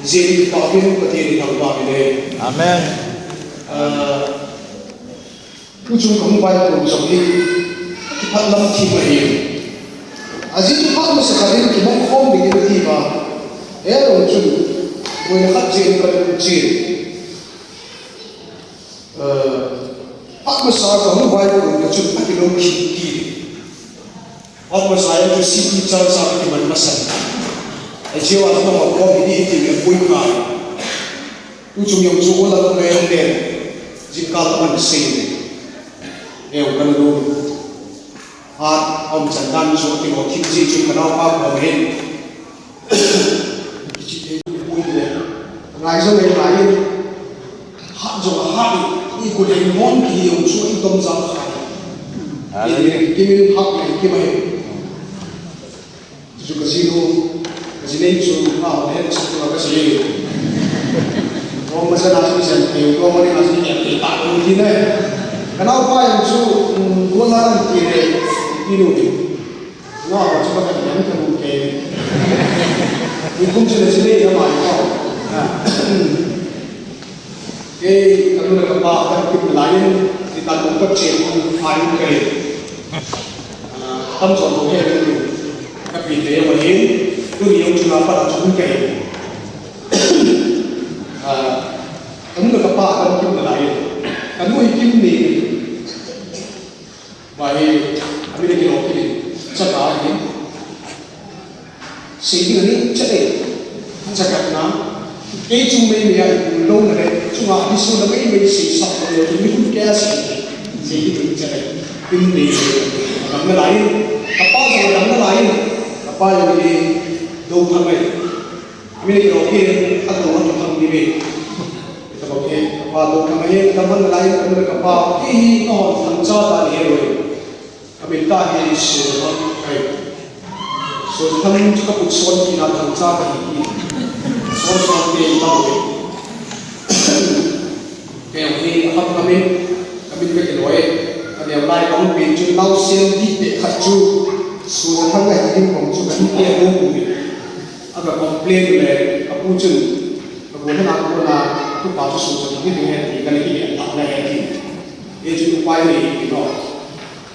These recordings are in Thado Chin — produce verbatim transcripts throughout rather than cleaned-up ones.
Jeh in kipa uvin, Pathen in thangvah uvin e. Amen. Ah, tuchung kahung vaikhom jong hi, kipah lam thim ahi. Ajeh chu phat masa khat in kimang khom ding in ati uva. Ahilou chun, boina khat jeh in kalung chen. Eh, phat masa kahung vaikhom kah chun akilou kit kit. Phat masa jong chu C P chal sa kiman masan. Ajeh chu ama ho khom hi ti me pui ka. Tuchung jong chu ola ko le le. Jingkah taman sei. Eu kan lo. Phat aum chan dan chu akilou kit jeh chun kanaopa khom hin. Kichih thei poi le. Ngai jong ngai ngai. Hat jong hat. I kut heng hon kihi jong chu i tom jang khai. Hallelujah. Kimin hat ngai kibai. Chu kajinu, kajinei chu, a, hon hen chu kasi. Rong masa na chu jan thei, rong masa na chu jan thei, ta tu ti ne. Kanaopa jong chu, um, ko la ti ne, ti nu ni. Nga ho chu ka kan yang ka lu ke. Ni kum chu le chu le na mai ko. Kei, ka nu le ka pa, ka kip lai in, ni tan ko che ko phai in kei. Ah, tam jo ko he ni. Ka pi te ma hin, tuni jong chu na pa chu kei. Ah, ka nu le ka pa, ka kip lai in. Ka nu hi kim ni. Ba hi, amin a kilou kit in, chaka hi. Sei ding ahi, chaka hi. Chaka na. Kei chung mei mei a, lou na le, chunga, hi su na mei mei sei sa, lou na le, mi hun kei a sei. Sei ding ahi, chaka hi. Kin mei mei. Dam na lai. Kapa jong dam na lai. Kapa jong hi, dou thang mei. Amin a kilou kit in, a dou a thang ni mei. Tabang hi, kapa dou thang hi, taman lai, taman kapa, hi hi, ka hon thang cha ta ni he loi. Amin ta hi, Susan Thang, ai. Susan Thang chu ka put son kit na thang cha ta hi hi. Son son te ta loi. Kei hi, a kham khamin, kamin ka kiloi. Ka neo lai, ka hung pen chu, naosen dih te khat chu. Susan Thang a hi hin kong chu, ka hin te a dou ku min. Aga complain le, ka pu chun, ka bu hana ko na, tu pa chu su chu, ni ding he ti, ka ni ki ta na he ti. E chu upai nei ti no.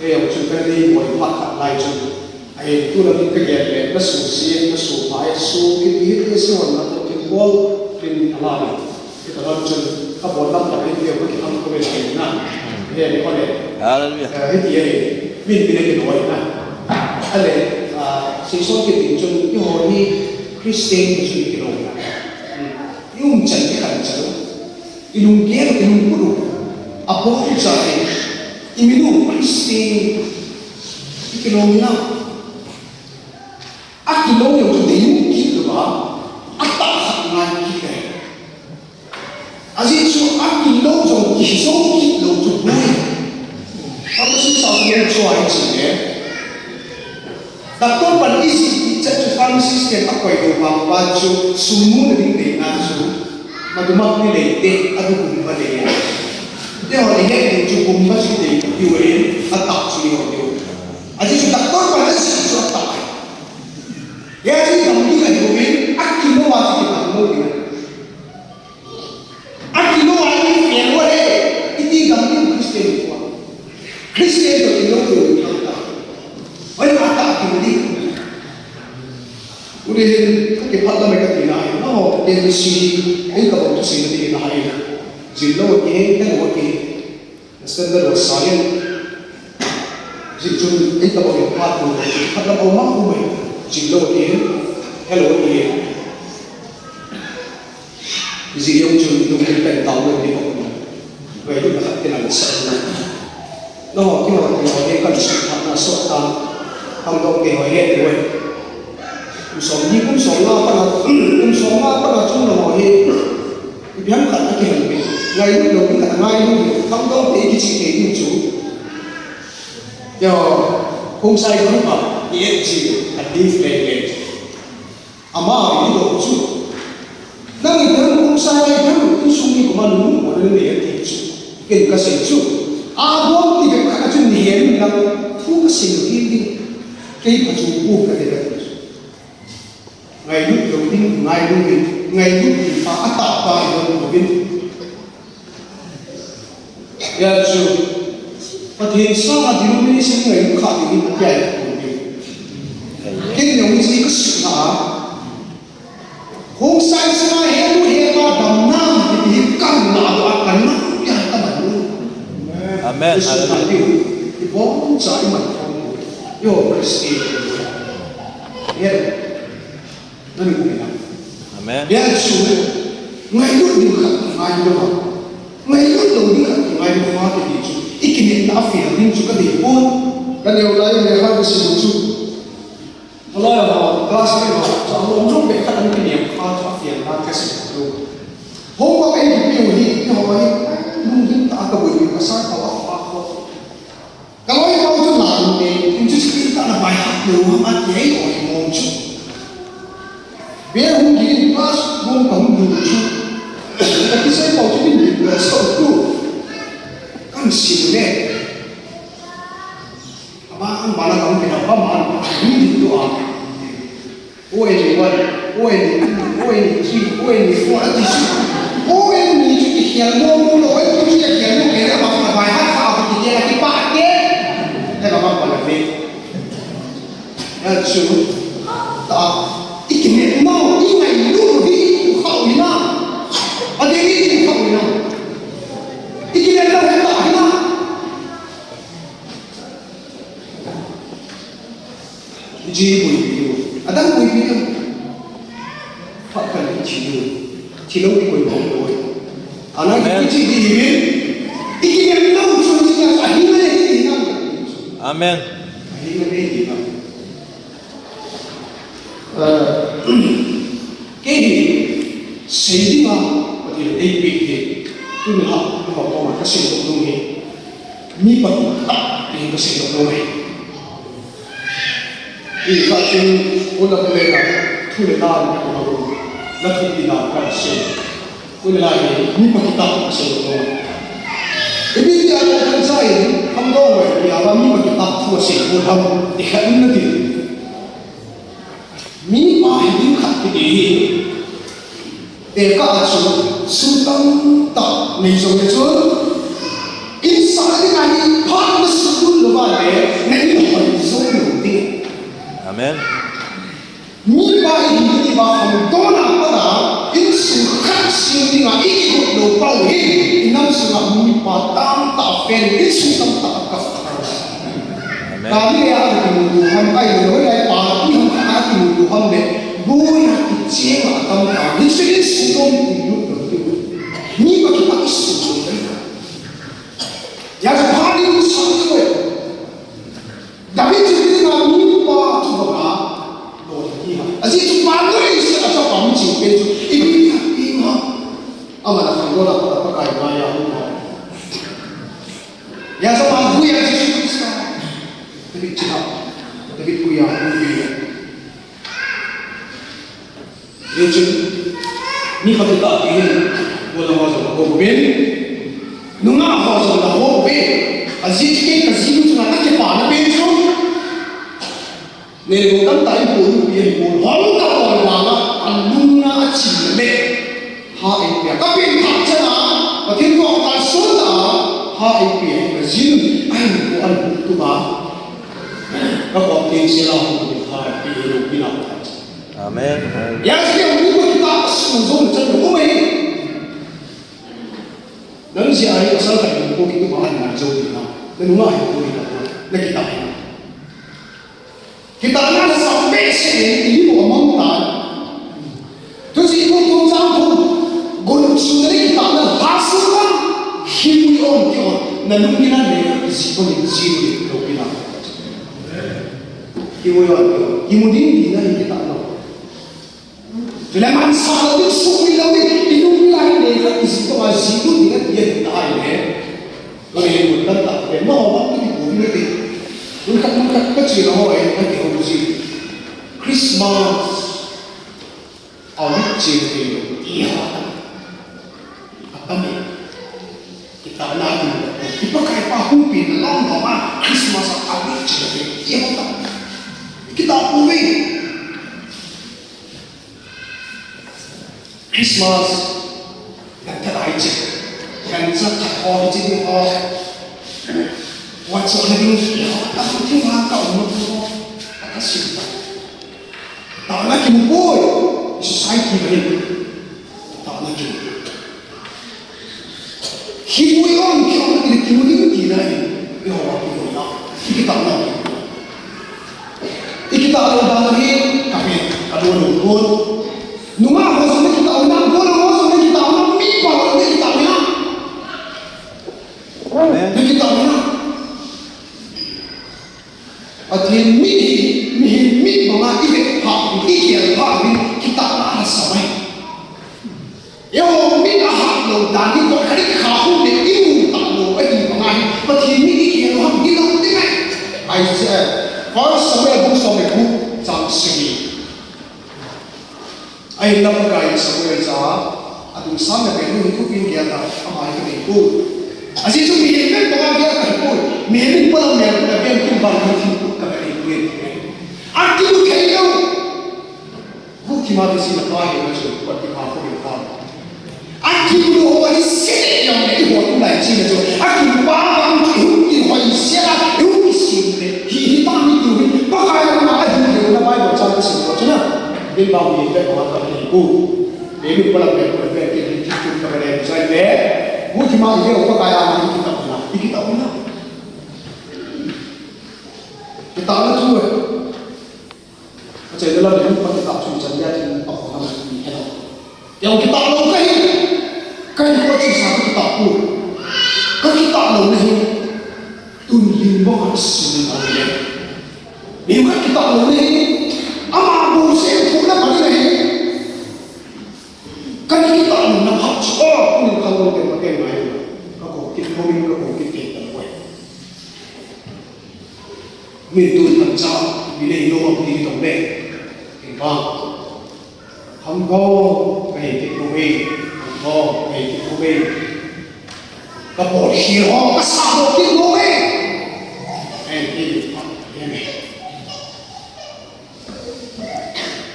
E jong chu ka ni mo phat khat lai chu. Ai tu na ni ka ge le, na su si, na su pa, e su ki ti, e su na to ki bol, ki ni ala ni. Kita hon chun, ka bon lam ta pi pi, ka ki tham ko ve sai na. He, ni ko le. Hallelujah. Eh, hiti e, min min ki loi na. Ale, ah, seison ki tin chun, ki ho ni Christian ki chun ki loi na. Hmm. I um chan ki khan chan. I lung gel, i lung kulu. A bon cha e. I min u Christian ki loi na. Akilou jong chu dei kit lou va, atah khat ngai kit le. Ajeh chu akilou jong kijou kit lou chu boi. Pharmacy sa chu jong chu ahi chu le. Doctor pan isi ti cha chu pharmacist te akoi lou vang uva chu sum mu na ding dei na chu. Madumak ni lei te, adu kum ba lei. Te ho le he chu kum ba chu dei, tiu e, atah chu ho tiu. Ajeh chu doctor pan isi chu atah. Hiche gam ding ahi bouve, akilou a chu kidang lou ding. Akilou a i fail uve, iti gam ding Christian hi uva. Christian toh kilou ding hi uva. Hoi ma ta kilou ding. Ule hin, ka kipah lam e kati na, amaho, K B C, ei ka bol tu si na ti na hai. Jin lou ki, helou ki. Standard was silent. Jing chun ei tabang in phat tu, phat lam aum aum mai. Jing lou ti, helou ti. Jing jong chun tu pen pen tau lou ni ko. Wei lu khat kin an sa na. No, ki ho, ki ho, he kan su phat na so ta. Tam dong ke ho he ni wei. Kum som ni, kum som nga pa na, kum som nga pa na chung na ho he. Ipi ham khat akihen peh. Ngailut lou ding khat angailut lou. Khangdong te kichih thei ding chu. Yo, Khongsai group a, i et chi, a deep lei lei. Ama i do chu. Nang ipi ham Khongsai ipi ham, insung ni koima lungmonna nei ati chu. Ken kasei chu. Abon ti bep khat a chun nei hen lang, thu kasei lou ding ding. Kei pha chu pu kati kati chu. Ngailut lou ding, ngailut ding. Ngailut ding kha, atahpa idon pouvin. Hijeh chun, Pathen sanga denomination ngailut kha ding hi atia pouvin. Ken jong hiche kasutna a. Hung sai sanga henu hema damna kiti hi kana doh a kana pia kaman u. Amen. Jesu Hallelujah. Nadiu, iboncha iman thou. Yo, Christian. Yeah. Nanu pia. Amen. Hijeh chun, ngailut ding khat ngailu a. Ngailut lou ding khat ngailu a kiti chu. Ikinepna a fail ding chu kadei pon. Kaneo lai le ha kasim chu. Aloi ho, classmate ho, chu alom jong beh khat an kinem kha chu a fail nan kasei lou. Homework ei kipe u hi, eiho hi, lunggim tah a kabol u, kasar tah a, a, a. Kaloi ho chu na lou ne, in chu sipil tah na by heart lou ham ati ei oi mong chu. Beh hung gin class room kahung lhun chu. Kakisei pau chu min gin beh so tu. Kasim le. Aba, an bana kahung kina, aba, man, min gin tu a. O N one, O N two, O N three, O N four, ati chu. O N ni chu kikhel nom nom lou, O N two chu kikhel nom, kei le ma ka by heart kha, kiti kei la kipah te. Te la ma pa la ni. Hijeh chun, ta, ikinepna u, ingailut u hi, ikhu kha u hina. Adeh in ikhu kha u hina. Ikinepna u hita hina. Hiche hi boipi diu. Adang boipi diu. Phat khat le thi diu. Thi lou ding koi bang koi. Amen. Ana kichi di hi. Ikinepna u chu hiche a hi le hi na. Amen. Hi le hi na. Eh, kei hi sei dinga Pathen in eipeh hi. Tuni a, ama koma kasei nom hi. Mi phatah, ti kasei nom hi. Ipi khat chun, u la le na, thu le na, na thu ti na ka sei. U le na hi, mi phatah ka sei nom. Ipi tia ka kan sai, ham dong wai, ya ba mi phatah thu sei ko ham, ti khat na ti. Mipa hi ding khat kiti hi. Tekah a chu, sum tamtah nei jong le chun, in sah ding ahi, phat na sukul lou va le, na in hoi jong lou ding. Amen. Mipa i hi ding hi ba khangdong a pat a, insung khat sung ding a i kigot lou pau hi, i nam sunga mipa tamtah pen, insung tamtah a kap. Amen. Kami le a kimu lou ham, ai lou le pa, i hung khat a kimu lou ham le, boi a kicheng a tam ta, insung insung lou, insung lou. Mipa kipa insung lou. Ya, pa ni insung lou. David chu mipa chu banga lou hi ha. Ajeh chu pa loi se a chapa mi chu pe chu ipi ha, ipi ha. Ama la khang lou la pa, Pakai ma ya hu ha. Ya sa pa hu ya Jesu Christa. David chu ha. David hu ya hu ya. Hichun, mi phatah ti hin, golhang ho jong la ho uvin, nungah ho jong la ho uvin, ajeh chu kei kaji nu chunga kakipana pen chu. Neigou tamtah in pol upi ahi pon, hung kabol vanga, alungna achim le, ha eipeh a, kapen thah chan a, Pathen thu a kalson a, ha eipeh a, kaji nu, ahin ko an hu tu ba, kakom teng sela hu tu ha eipeh a, lou pina. Amen. Ya, sila mi phatah a sung jong chan lou mai. Nang jia hi pasal khat in ko kitu ma han na jo ni na. Na nunga hi ko ni na. Na kitah hi. Kitahna la sam behseh in i mu amang tan. Tu si ko tu chang ko. Gon su na kitahna ha su ka. Hi mu on ki on. Na nung ki na le si ko ni si ni ko ki na. Kimu ding tina hi kitahna. Chule mansah lou ding, sumil lou ding, i nung lai le kha i ji tonga ji lut ding ati ahi tai le. Kei hi mun tamtah pen, nangho bang kati pou vin nate. Mun khat mun khat kache nangho e, kati ho ji. Christmas a lut che nate lou, ti ho tam. Atam e. Kitahna kin, i Pakai pa hung pen na long long a, Christmas a lut che nate, ti ho tam. Kitah pou ve. Christmas, gancha lai che. Gancha khat ho, hiche ding ho. Wat so na ding ho, ta thing ha ka um ko. Ka sim ta. Taona kimu poi. Society ba ni. Taona kimu. Kimu i om, ki om, ki kimu ding ti na i. I ho, ki kimu na. I kitah na. I kitah lou dan hi, ka he, ka lou lou pon. Nungah ho jong na kitah na, golhang ho jong na kitah na, mi pa ho na kitah na. Amen. Na kitah na. Pathen mit hi, mihem mit banga i vet phat, i gel phat, kitahna ana sa mai. Eiho mit ahat lou dan hi, koi khat in kha hung le i mu ta lou ahi banga hi, Pathen mit i gel lou ham, i lou ding ahi. Isaiah, First Samuel bung som le gup, chang sagi. Ahinla Pakai in Samuel jah a, adung sang le ven u hi thupin gel tan, ama hi kadei poi. Ajeh chu mihem vet banga gel kahi poi. Mihem in polam mel kut a ven kin bang hi thil kut kaga dei poi. Akimu thei lou. Guhthima kisihna pa hi na chu, pat kipha ko hi pa. Akimu lou ho hi se le jong le, i ho tulai china chu. Akimu pa bang chu, i hung kihoi se la, i hung kisih le. Hi, hi pa mi tu hi, Pakai lama ahi le na Bible chang kisim ko chu na. Min bang mi le ko ka ni ku. Le mi pala pe ko pe ke ni ki tu ka le jai le. Guhthima i le Pakai ama i kitah na. I kitah na. Kitah na chu. Achaina lam in pa kitah chu chan dia tin pa ko ham ni he lo. Jong kitah lou kahi. Kahi ko chu sa kitah ko. Ka kitah lou nahi. Tun lim bou ka sim lou nahi. Lim ka kitah lou nahi. Ama bou se phu na pa nahi. Ka kitah lou na phat chu. Oh, ni ka lou ke ma ke mai. Ka ko kit mo min ka ko kit ke ta ko. Min tun ham cha, mi nei nom am ti tong le. Kin bang. Ham ko, ka hei kit ko ve. Ham ko, ka hei kit ko ve. Ka bol khel ho, ka sa bol kit ko ve. Ei, ei, ei.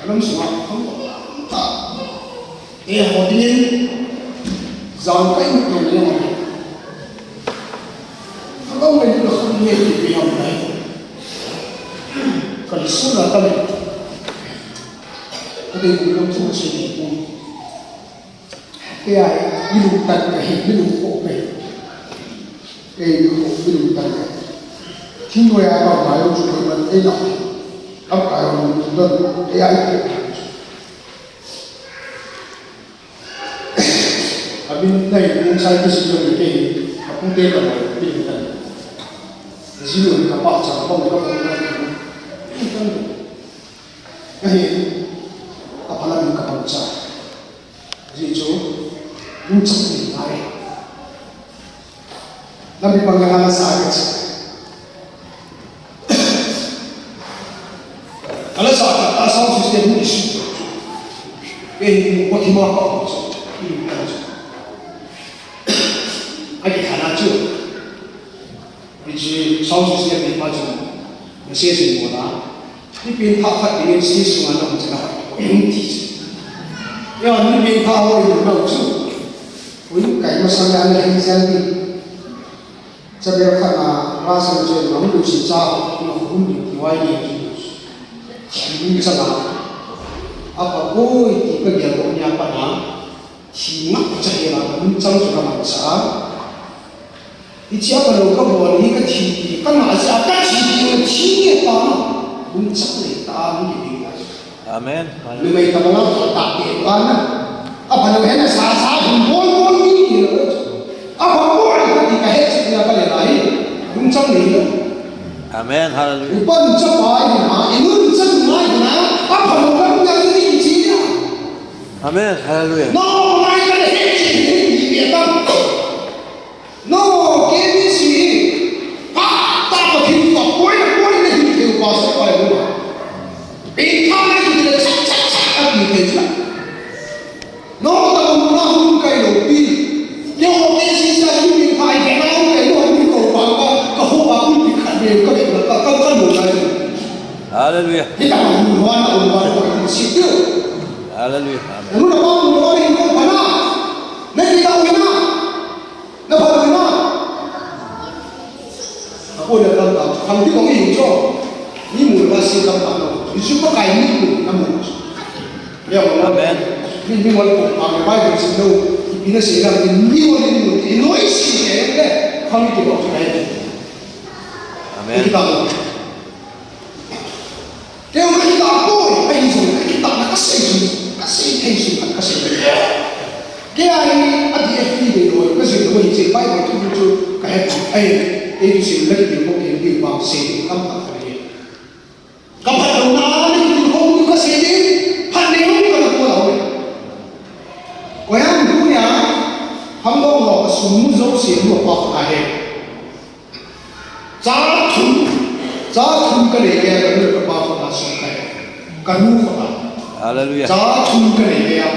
Alam sunga, ham ko, ta. Eiho dingin, jangkai mut lou le jong. Ka lou le la khun le ti pi ham nai. Ka le suna ka le. Ka dei ku lou thu se ni ku. Kei a, mi lungtang kahi, mi lungkhoh kahi. Kei mi lungkhoh, mi lungtang kahi. Thingnoi a ka ma jong chu koiman ei la. Lamkai jong lungdon, kei a i kei. Amin nai, min sai kisi jong kei, apute ka mai, kei kan. Jiu ka pa cha, pa ka pa ka. Kei kan. Kahi, ka pa la min ka pa cha. Ajeh chu, lungchang nei ngai. Lampi pang nga la sa ka chi. Ala sa ka, a sound system ni su. Kei hi ko thima pa ko chu. Ni ka chu. Agi khana chu. Hiche sound system ni pa chu. Message ni mo na. Ni pin pha pha ni stage sunga na mo cha na. Ni ti. Ya ni pin pha ho ni na chu. Ui, kai masang le ana heng jeng ni. Chabel khat na, Russell Jones na hung lusi cha, na hung ni ti wai ni ti. Hung cha na. Apa koi ti ka gel ko nia pa na. Thi ngah cha hi la, hung chang chu ka man cha. Hiche a ka lou ka bol hi ka thi, ka ngah jeh a ka thi, ka thi nge pa na. Hung chang le ta, hung ki ding. Amen. Numei tabang a bol tah te pa na. Apa lou hen a sa sa hung bol bol ni ni lou. Apa bol ka ti ka he chet na ka le lai. Hung chang ni lou. Amen. Hallelujah. Upan cha pa ni ma, inun cha ma ni na. Apa lou ka ni ni ni ni. Amen. Hallelujah. No, mai ka le he chet ni ni ni ta. No, K B C. Pa, ta pa thil pa, poi na, poi na, hin thil pa, sa pa, no. Pe tha na, hin thil, chak, chak, chak, a, hin thil, chak. No, ta pa, na, hun kai lo, pi. Yo, K B C sa, hin thil pa, ke na, hun kai lo, hin ko, pa, ka, ka, ho, pa, hun, pi, khat, be, ka, be, ka, ka, ka, no, na, Hallelujah. Hi ta, hun, wa, na, hun, wa, na, hun, si, tu. Hallelujah. Amen. Hun, na, pa, hun, wa, hin, Wal pok ma Bible sin lo, ipi na sei lam tin mi wal in lo, i noi si ke le, khami ke ba ka. Amen. Kita lo. Keu ka kita ko, ai zo, ka kita na ka sei zo, ka sei thei zo, ka sei. Ke ai a D F P de lo, ka sei lo hi sei Bible tu tu ka he ai, e tu sei la ki ko ke bi ba sei kam ta ka ni. Ka phat louna a ni tu hong tu ka sei ding, phat nei hong ka tu la hong. Ko yang tu ya, ham dong lo ka sum mu zo sei lu pa ka he. Cha thum, cha thum ka nei ya ka nu ka pa ka sum ka he. Ka nu ka pa. Hallelujah. Cha thum ka nei ya.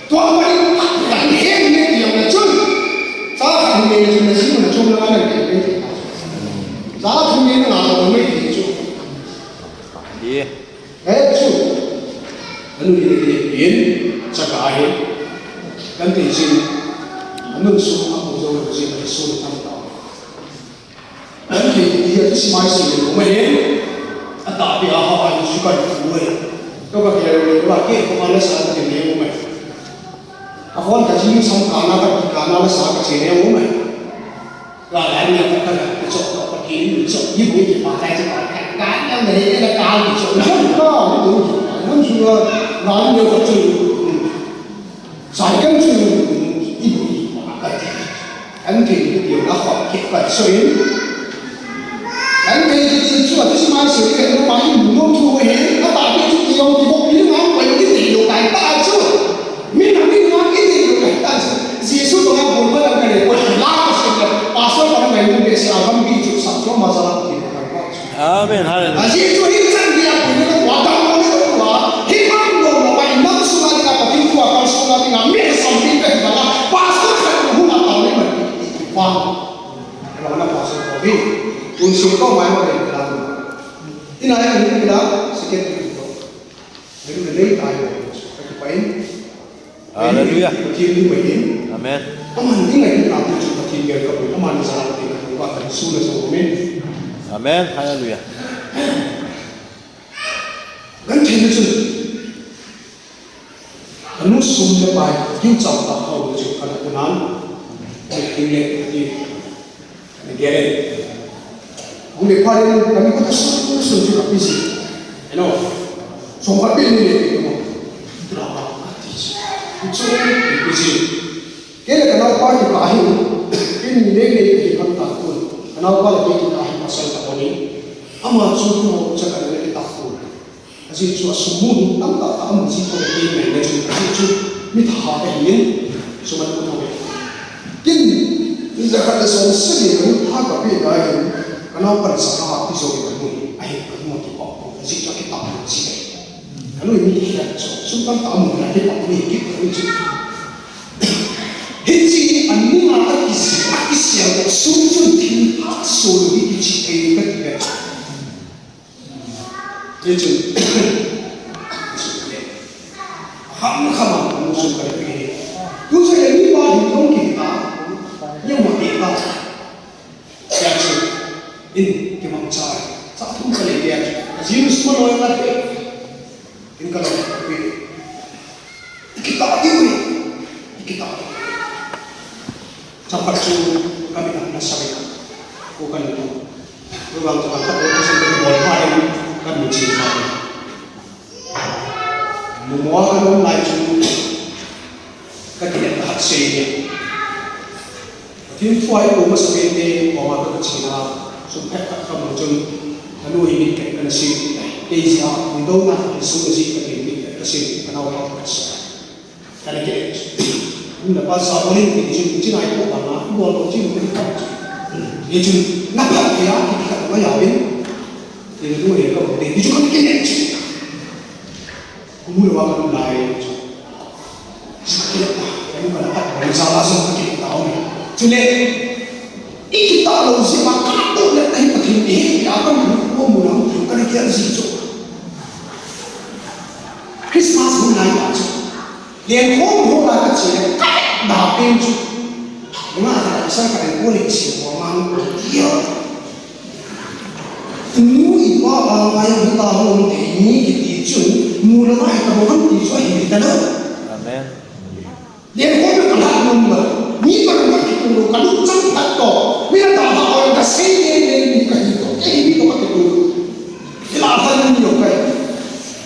Tua pa ni ta ka ni he ni ti ya na chun. Cha thum nei chun na si na chun na na ni ni. Cha thum nei na na ni ti chu. Ye. Eh, chu. Anu ni ni ni, cha ka he. Kan ti chin. Anu su a ko zo lo chin, su tam ta. Kan ti ti a ti si mai si ni ko mai he. A ta pi a ha a ni su kan ku he. To ka ke lo ba ke ko ma la sa ti ni ko mai. A hon ka ji sam ka na ka ka na la sa ka che ne ko mai. Ga ga ni ka ka ka chok ka ki ni chok ni bu ki pa kai chok ka ga ni ne ne ka ka ni chok na ka ni bu ki pa na su ga ga ni ka chok. Sai kan chu i bu ki pa ka ti. An ke ni ki na ka ki ka so in. An ke ni ki chu a ti si mai se ke na mai mu no thu he. Ka ta ki chu ki yong ki bo ki na ko ni ti lo kai ta chu. Min a min a i ti lo ka ta chu. Jesu to na bol ba la ka le ko la ka se ka. Pastor ka na ngai be sa gam bi chu sa to ma sa la ki ka ba chu. Amen. Hallelujah. A Jesu hi chan dia ko ni ko wa da ko ni ko wa. Hi man lo lo wa i man su ma ni ka pa tin ko wa pa su ma ni ka mi sa mi pe ba la. Pastor ka ko hu na ta ni ma. Wa. Ka na pastor ko bi. Tun su ko ma ma le la. Ina ai ni la secretary ko. Hallelujah. Pathen ni mai in. Amen. Aman ni ngai ni apu chu Pathen gel ka pu. Aman ni sa Pathen ka pu ba ka su na so amen. Amen. Hallelujah. Kan thei ni chu. Anu sum le pai, kiu cham ta hau ni chu kan ku nan. Ni le ti. Ni gere. Hung le pa le, kami ko ta sum, sum chu ka busy. You know, sum ka busy ni le, you know. Drama ka ti si. Chu ni busy. Kei le ka naopa kikah hi, kei ni le le kikah ta tu. Ka naopa le kei kikah hi pasal ta ko ni. Ama chu tu cha ka le kikah tu. Ajeh chu a sum mu tamtah tah a mu ji toh le kei ngai le chun ajeh chu mi thahat ahi in, sum a mu thou ve. Kin, ni jakhat le som sagi ka nu tha ka pe lai in, ka naopan sangha a pi jo ka mu, ahi ka nu a kipah poi, ajeh chu a kipah mu ji ahi. Ka nu in mi ti khian chu, sum tamtah a mu na kipah mu hi kipah mu ji. Hiche a nunga a kisi, a kisial toh sum chun thil pha so lo hi kichih thei ka ti ve. Hichun, ham ham a, mu sum ka le pi. Tu se le ni ba hin long ki ta, ni ma ki ta. Sia chu, in ki mang cha, cha thum ka le ya chu. Ka ji nu sum lo ya ka te. In ka lo pi. Ikitah diu, ikitah diu. Chaphat chu kami na sa ka. Ko kan ko. Ko bang ko kan ko sa ko bol pa in kan mu chi pa. Mu mo kan lai chu ka ti na hat sei ni. Pathen thu a i ko masa pen te, ko ma ka china, sum phet khat ka mu chun, ka nu hi min ka, ka na si, kei jeh a, min do na, min sum na si, ka ti min ka si, ka nao ka ka si. Ka na ke, min na pa sa o rin ke chun, chun ai ko ba na, ko lo chun, ke chun, na pa ke a, ke ka ma ya rin, ke nu he ka, ke chun ka ke chun. Kumu le wa ka lai chu. Sa kile ta, kumu ka la pat, kumu sa la sa ka kile ta o. Chule, ikitah lou jeh ma ka to le ta hi Pathen ni, ya ka mu ko mu la mu ka ni kya ji chu. Christmas mu lai ta chu. Len ko mu la ka chi le, ka da pen chu. Nga ta sa ka ko le chi ko ma ko ya. Nu ipa a ngai hita hon te ni kiti chun, mu le ngai ta hon ti chu ahi ta lo. Amen. Len ko ka la nom la. Ni ka lu ka ki tu lo ka lu chang phat to. Mi na ta ha o ka sei ne ne ni ka hi to. Ke hi ni to ka ki tu. Ki la ha ni lo kai.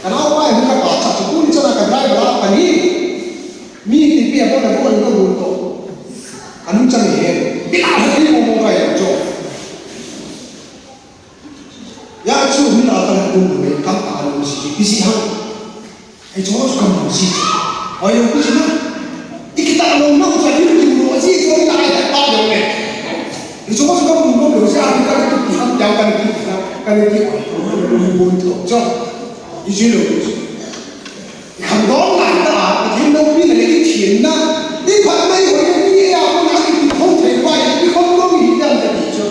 Ka na pa hi ka pa cha tu ni cha na ka driver la ka ni. Mi ti pi a ko na ko ni ko lu to. Ka lu chang he. Ki la ha ni mo mo kai cho. Ya chu mi la ka na tu ni ka ta lu si ki si ha. Ei, chu chu kam si. Oi, yo, ku si na. I kita lo na, ku sa ni ku lo si, so na ai ta lo ne. Ei, chu chu kam lo lo si, a ka tu ki ham jam kan ki na, kan ki oi, ko lo lo lo to. Cho. I ji lo. Kham don na ta, a tin lo pi na ni tin na. I phat mai ho ni ya ko na ki ko thei pai, i ko lo mi dan ta ti cho.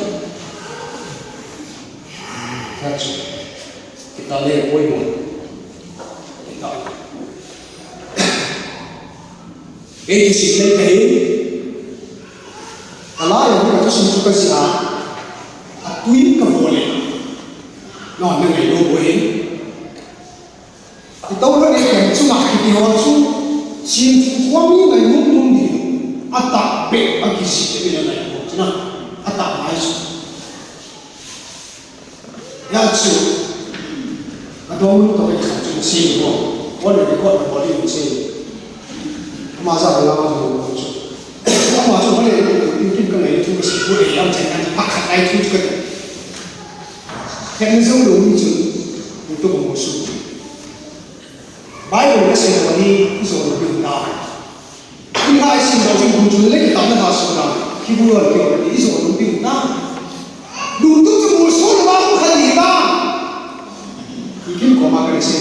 That's it. Kita le poimo. Kita. Kei kisih le kahi. Kala ya ka sum chu ka sia. Atui ka bole. No, na ngai lo boi. Ito lo ne kan chu na kiti ho chu. Sim chu wa mi ngai mum mum ni. Ata pe a kisih te na ngai lo chu na. Ata mai chu. Ya chu, a dong to ka chu si mo. What a record of body in say. Ama za la ma mo chu. Ama chu ba le ko tin kin ka ngai chu si ko le yang chen kan pa ka ai chu ka. Kan ni zo lo ni chu. Ni to mo su. Bible ka se ni zo lo ni da. Tun lai sim dau chun kum chun le kitabna ha suna, Hebrew a kio le i zo lung pi na. Lungtup chu mul so le ba kha di ta. I kin ko ma ka se.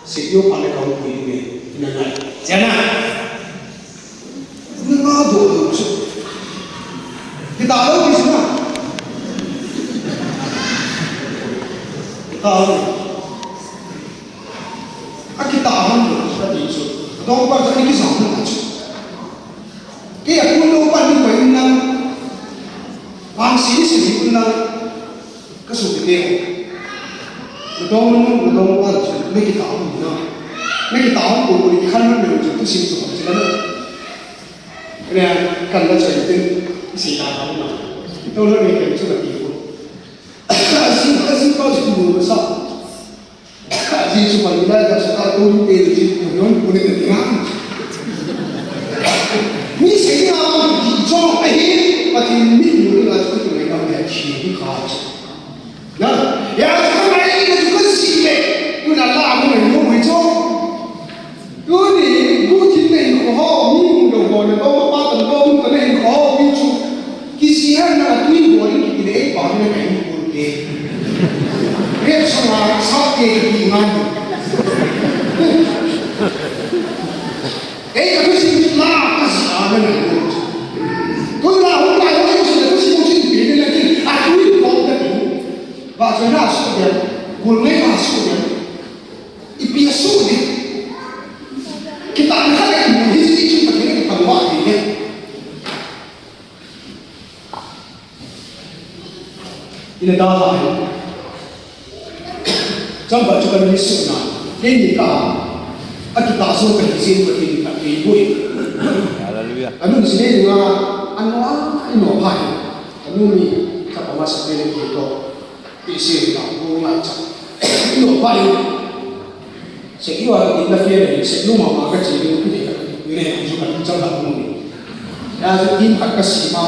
Se yo pa le ka pu ni me. Ina na. Jana. Ina na do do chu. Kita lo ki suna. Kita lo. A kita ham lo, a ti chu. A dong pa chu, a ni ki sang ham chu. Kei a kun lo pa ni pa in lang. Bang si si ni kun lang. Ka su ki te ho. Na dong na dong pa chu, me kita ham na. Me kita ham ko ko ni khan na me chu tu si chu chu na. Kaya kan la chai tin, si na ham na. To lo ni kan chu ka ti ko. Asi, asi pa chu ko sa. Jesu pa ni lai ka sa ka tu ni te ni tu yon pu ni te na. Mi se ni a ki chong a hi, pa ti mi ni la chu tu ni ka me chi ni ka. Na, ya ka mai ni ka si le. Ku na la mu ni mu cho. Tuni, bu thim na hinkho ho, mi hung dou ho, na dou pa tan dou hung tan na hinkho ho, mi chu. Kisi han na tui ho, ni ki le pa na ka hinkho te. Rep sa ma, sa te ki ngan. Ei, ka si la, ka si a na na. Ko la, ho la, ho si na, ko si mo si pe na ki, a tui ho na ki. Ba sa na so ya, ko le na so ya. Ipi a su ni. Kita ni khat le imu hi si chu Pathen in pangwa ni le. Ina da ha. Chang ba chu kan ni su na. Kei ni ka. A kita so ka hi sin Pathen ka kei boi. Hallelujah. Anun si ne nga anwa ino pa. Anun ni ka pa ma sa pe ni to. Pi si na ko nga cha. Ino pa ni. Sekiwa ka dinna fia le, sek luma ma ka che ding, ku de ka tu ne, ku ka tu chang ka mu ni. Ya zu din ka ka si ma,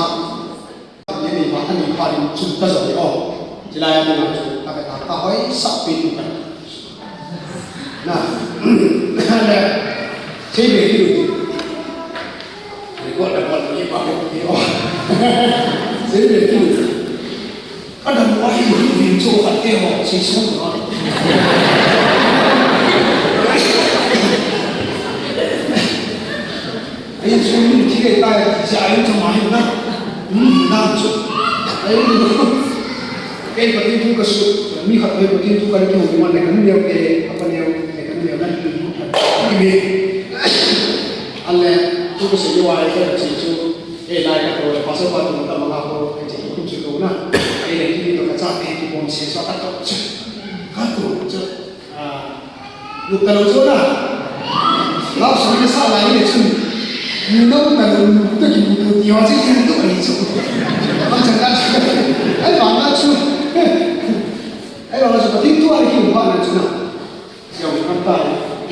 ne ni ma ka ni pa ni chu ka zo ko. Jila ya ni ma chu ka ka ta hoi sa pi tu ka. Na. Le. Sei be ki lu. Ni ko da ko ni pa ko ni o. Sei be ki lu. Adam wa hi hi hi chu ka te ho, si so no. Ai chu min thi le ta, si ai chu ma hi na. Min na chu. Ai ni. Kei Pathen thu ka su, mi khat kei Pathen thu ka ni thu man le kan neo ke, apa neo, le kan neo na ni. Ki me. Ale, thu ka se yo ai ka si chu. Ei, lai ka to, pastor pa tu ta manga ko, ei, che, kum che to na. Ei, le, kini to ka cha, ei, ki bom se, so ka to, che. Ka to, che. Ah, lu ka lo cho na. Lao sa Sa lai le chun. Ni no ta lo nu ta ki tu ti wa ji ni do ni chu. Am chan da chu. Ai ba na chu. Ai ba na chu, pa ti tu ai ki ba na chu na. Siam kan ta.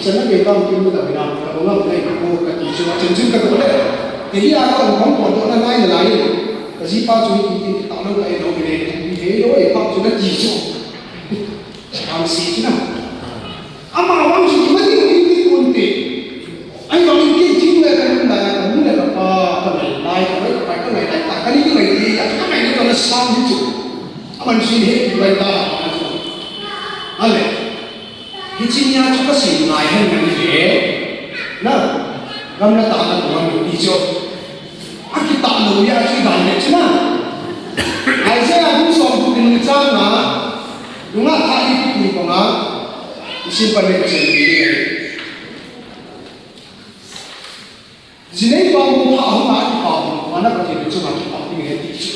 Sa na ke ta ki mu ta na. Ka ba na ko ka ti chu, chen chen ka ko le. Ke ya ka ko ko do na nai na lai. Ka ji pa chu ki ki ta lo ka e lo ni. He lo e pa chu na ti chu. Ang si chu na. Ama vang chu ima ding ding ding pon te. Ahivangin kei thil le ka nung lai, ka nu le ka pa, ka ngai lai, ka ngai, ka ngai lai, ka ngai lai, ka ngai lai, ka ngai lai, ka ngai lai, ka sang hi chu. Aman chu he, lai ta, ka chu. Ale. Hiche nia chu ka sei ngai hen ngai le. Na, gamla tah na tuam ti chu. Akitah lou a chu dan le chu na. Isaiah bung som gup in chang nga, nunga tha i pi pi ko nga, i sim pan le ka sim pi le. Jinei pa mo pha hung a ki pa mo, mana ka ti chu nga ki pa ti nge ti chu.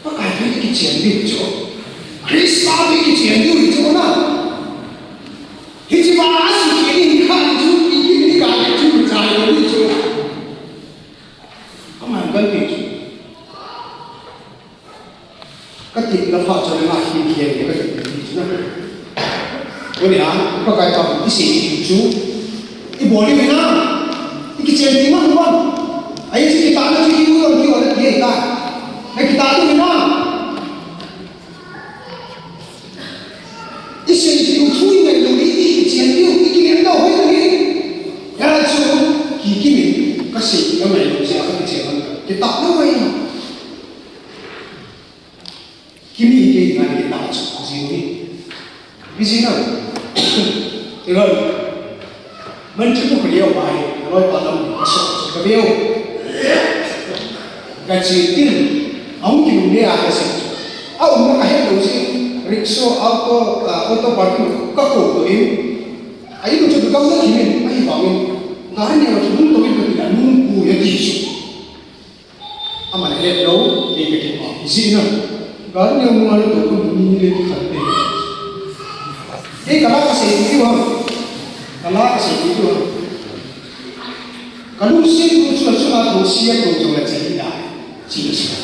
Pakai pi ki chen di chu. Krista pi ki chen di chu na. Hiche ma a su ki in kha chu ki ki ni ka chu cha di chu. Aman kan ti chu. Ka ti ka pha chu na hi hi ka ti chu na. Ko ni a, Pakai pa i sei ti chu. I bol ni na. I kichen ni ma ma. Ai si kita na chu ki u ki wa na ki ta. Na kita tu ni na. I sei ti u thu i ngai lo ni, i kichen ti u, i kinem lo hoi ni. Ya chu, ki ki ni, ka sei ka ngai lo se ka kichen. Kita na wai. Kimi ke ngai ke ta chu jing ni. Busy na. Iron. Man chu ko leo bai. Loi pa lam ka so ka leo. Ka chi tin. Aung ki ne a ka se. Au ma ka he lo si. Rickshaw auto, ah, auto parking ka ko ko in. Ai ko chu ka na ki ne. Ai ba min. Ga ne ma chu ko in ka ti na nu ku ya ti chu. Aman het lou, kei ka kipah. Ijeh inem. Gari neo nunga nato ka mu ni le kikhat te. Kei ka la ka sei ti u ham. Ka la ka sei ti u ham. Ka lungset u chu, chu a thou sia ko jong la chai da. Chi la sa.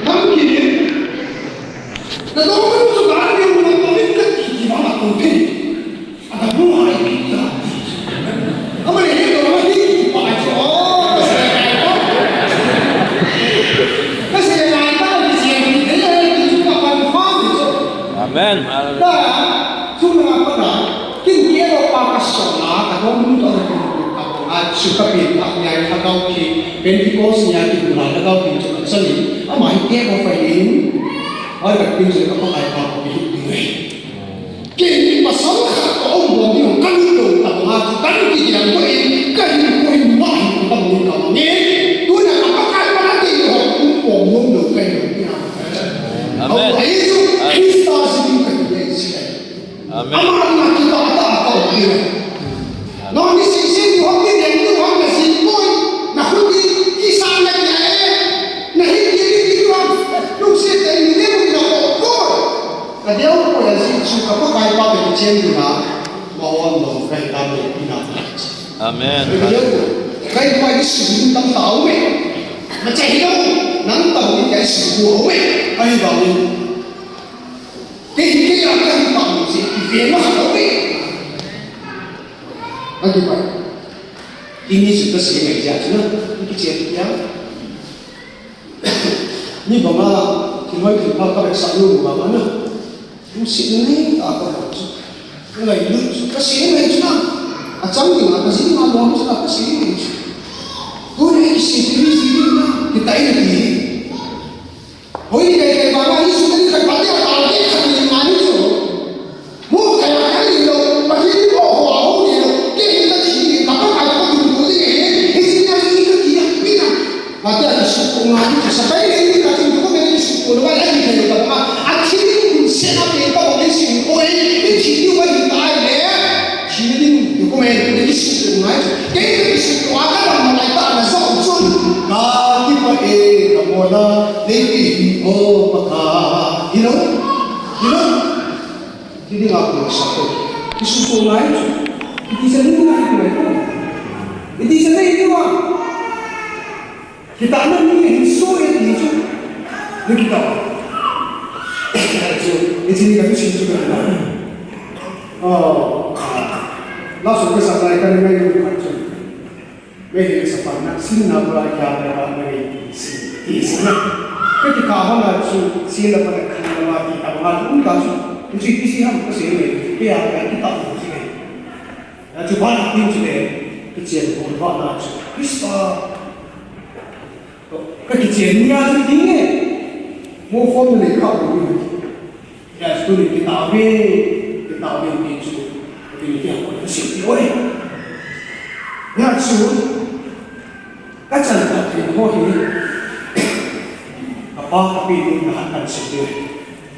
Nam ki ni. Na to ko chu gari neo nunga to ni ka ti ti ma ma ko pe. Ata bu hai pi ta. Ama le he to ma ti pa cho. Ka se kai ko. Ka se kai ta ni se ni de ni chu ka pan fa ni chu. Amen. Da. Chu na pa da. Kin ke lo pa ka so na ka dong nu to ka ko. Ka ko a chu ka pi pa ni ai ka dong ki. Pentecost ni ai ki bu na ka dong ki chu ka sa ni. Ama hi ke ko fa ni. Ai ka pi chu ka pa ai pa ko pi ni. Kei ni pasal khat ka um bom ding, ka lut lou tah a chu, ka lut kit lou in, ka hin ko in ma hin ka bom ka bom in. Tuna ka Pakai pa na te ho um bom bom lou ka hin. Amen. Au, Jesu Christa jing ka hin si. Amen. Ama na kita ta ka um. Nang ni sing sing ni hong ni deng ni hong na sing poi, na hong ni, ni sa na ni ai, na hin ni ni ni hong, lung si te ni ni na ko ko. Ka deu ko ya si chu ka pa kai pa be chen ni na, ma wan no kai ta ni ni na. Amen. Ka deu ko, kai pa ni su ni tam ta u me. Ma chai lo, nang ta ni kai su ko u me. Ai ba ni. Te hi ke ya ka ni pa ni si, ve ma sa u me. Ati pa. Ini chu ka sei ngai jeh chu na, i kichen tia. Ni banga, thilhoi thilpha ka vetsah lou banga na. Lungset nei tah a ka bol chu. Ka ngailut chu, ka sei ngai chu na. Achang dinga, ka jin dinga lom chu na, ka sei ngai chu. Tuni i sei ti ni ji na, kitai na ti. Hoi ni kai kai banga Jesu ni kai banga ta kai khat ni ma ni chu. Mo kai ma kai ni lo, Pathen ni mo ho ho ni lo. Ke ni ka chi ni ka pa kai ko tu ko ni ni. Ni si na ni ka ki ya pi na. Ma ta ni su ko ma ni sa kai ni ka chi ko me ni su ko lo ma ni ka ma. A chi ni ku se na pe ka ko ni si ko e. Ni chi ni wa ni ta le. Chi ni ni ku me ni su ko ma. Ke ni su ko a ka ma lai ta na so chun. Ka ki pa e ka mo la. Ni ki mo pa ka. You know? You know? Dinga ko sa ko. Isu ko ngai chu. Iti sa ni ngai ko ngai ko. Iti sa ni ni wa. Kita na ni hin so e ti chu. Ni kita. Chu, iti ni ka chu chu ka. Oh. La so ka sa ngai ka ni ngai ko chu. Meitei sapa na, sin na bula kya na ba meitei sin, ti sin na. Kati ka ho na chu, sin na pa na khan na ba ti ka ba na ta chu. Chu ti si ham ka sin meitei, kya ka kita chu si. Na chu ba na tin chu le, kichen ko ba na chu. Krista. Ka kichen ni a chu ti ne. Mo form le ka ko ni. Yes, tuni kita ve, kita ve ni chu. Tuni kia ko si ti oi. Ya chu. Ka chan ka ti ho hi. Ka pa ka pi ni na kan si ti.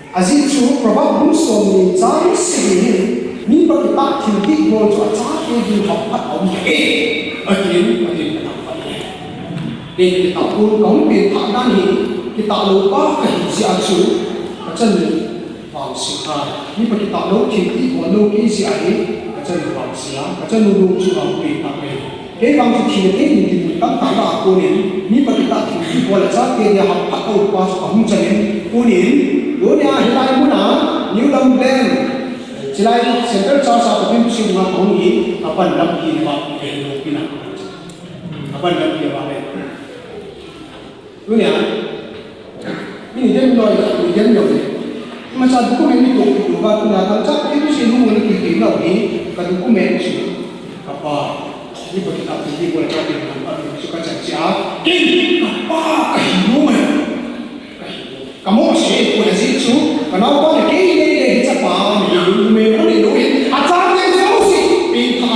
Ajeh chu Proverb bung som ni chang sagi hin, mipa kitah thil dih bol chu achate ding hamphat a um e. Atin, atin ka tah phat e. Pen kitah bol ka hung pen thah dan hi, kitah lou pa ka hi jeh a chu, ka chanu vangse a. Mipa kitah lou thil dih bol lou kei jeh a hi, ka chanu vangse a, ka chanu lung chu vang pen thah e. Kei vang chu thina te in kimu tamtah lah a konin, mipa kitah thil dih bol a chate dia hamphat a um pa chu ahung changin, konin, tunia hilai muna, New Lamlen, chilai Central Church a Pathen thu sim nga kahung hi, apan lampi na ba, eh, lampi na. Apan lampi na ba, eh. Tunia, mi ni dem loi, mi dem loi. Ima cha document ni to, to ba tuna, ta cha, ki tu si nu mo ni ki ki loi ni, ka document si, ka pa, ni pa kita ki ki mo cha ki na pa, si ka cha cha, ki ka pa, ka hi mo mai. Ka hi mo. Ka mo si, ko na si chu, ka na pa ni ki ni ni cha pa, ni mo ni lo, a cha ni mo si, pi pa.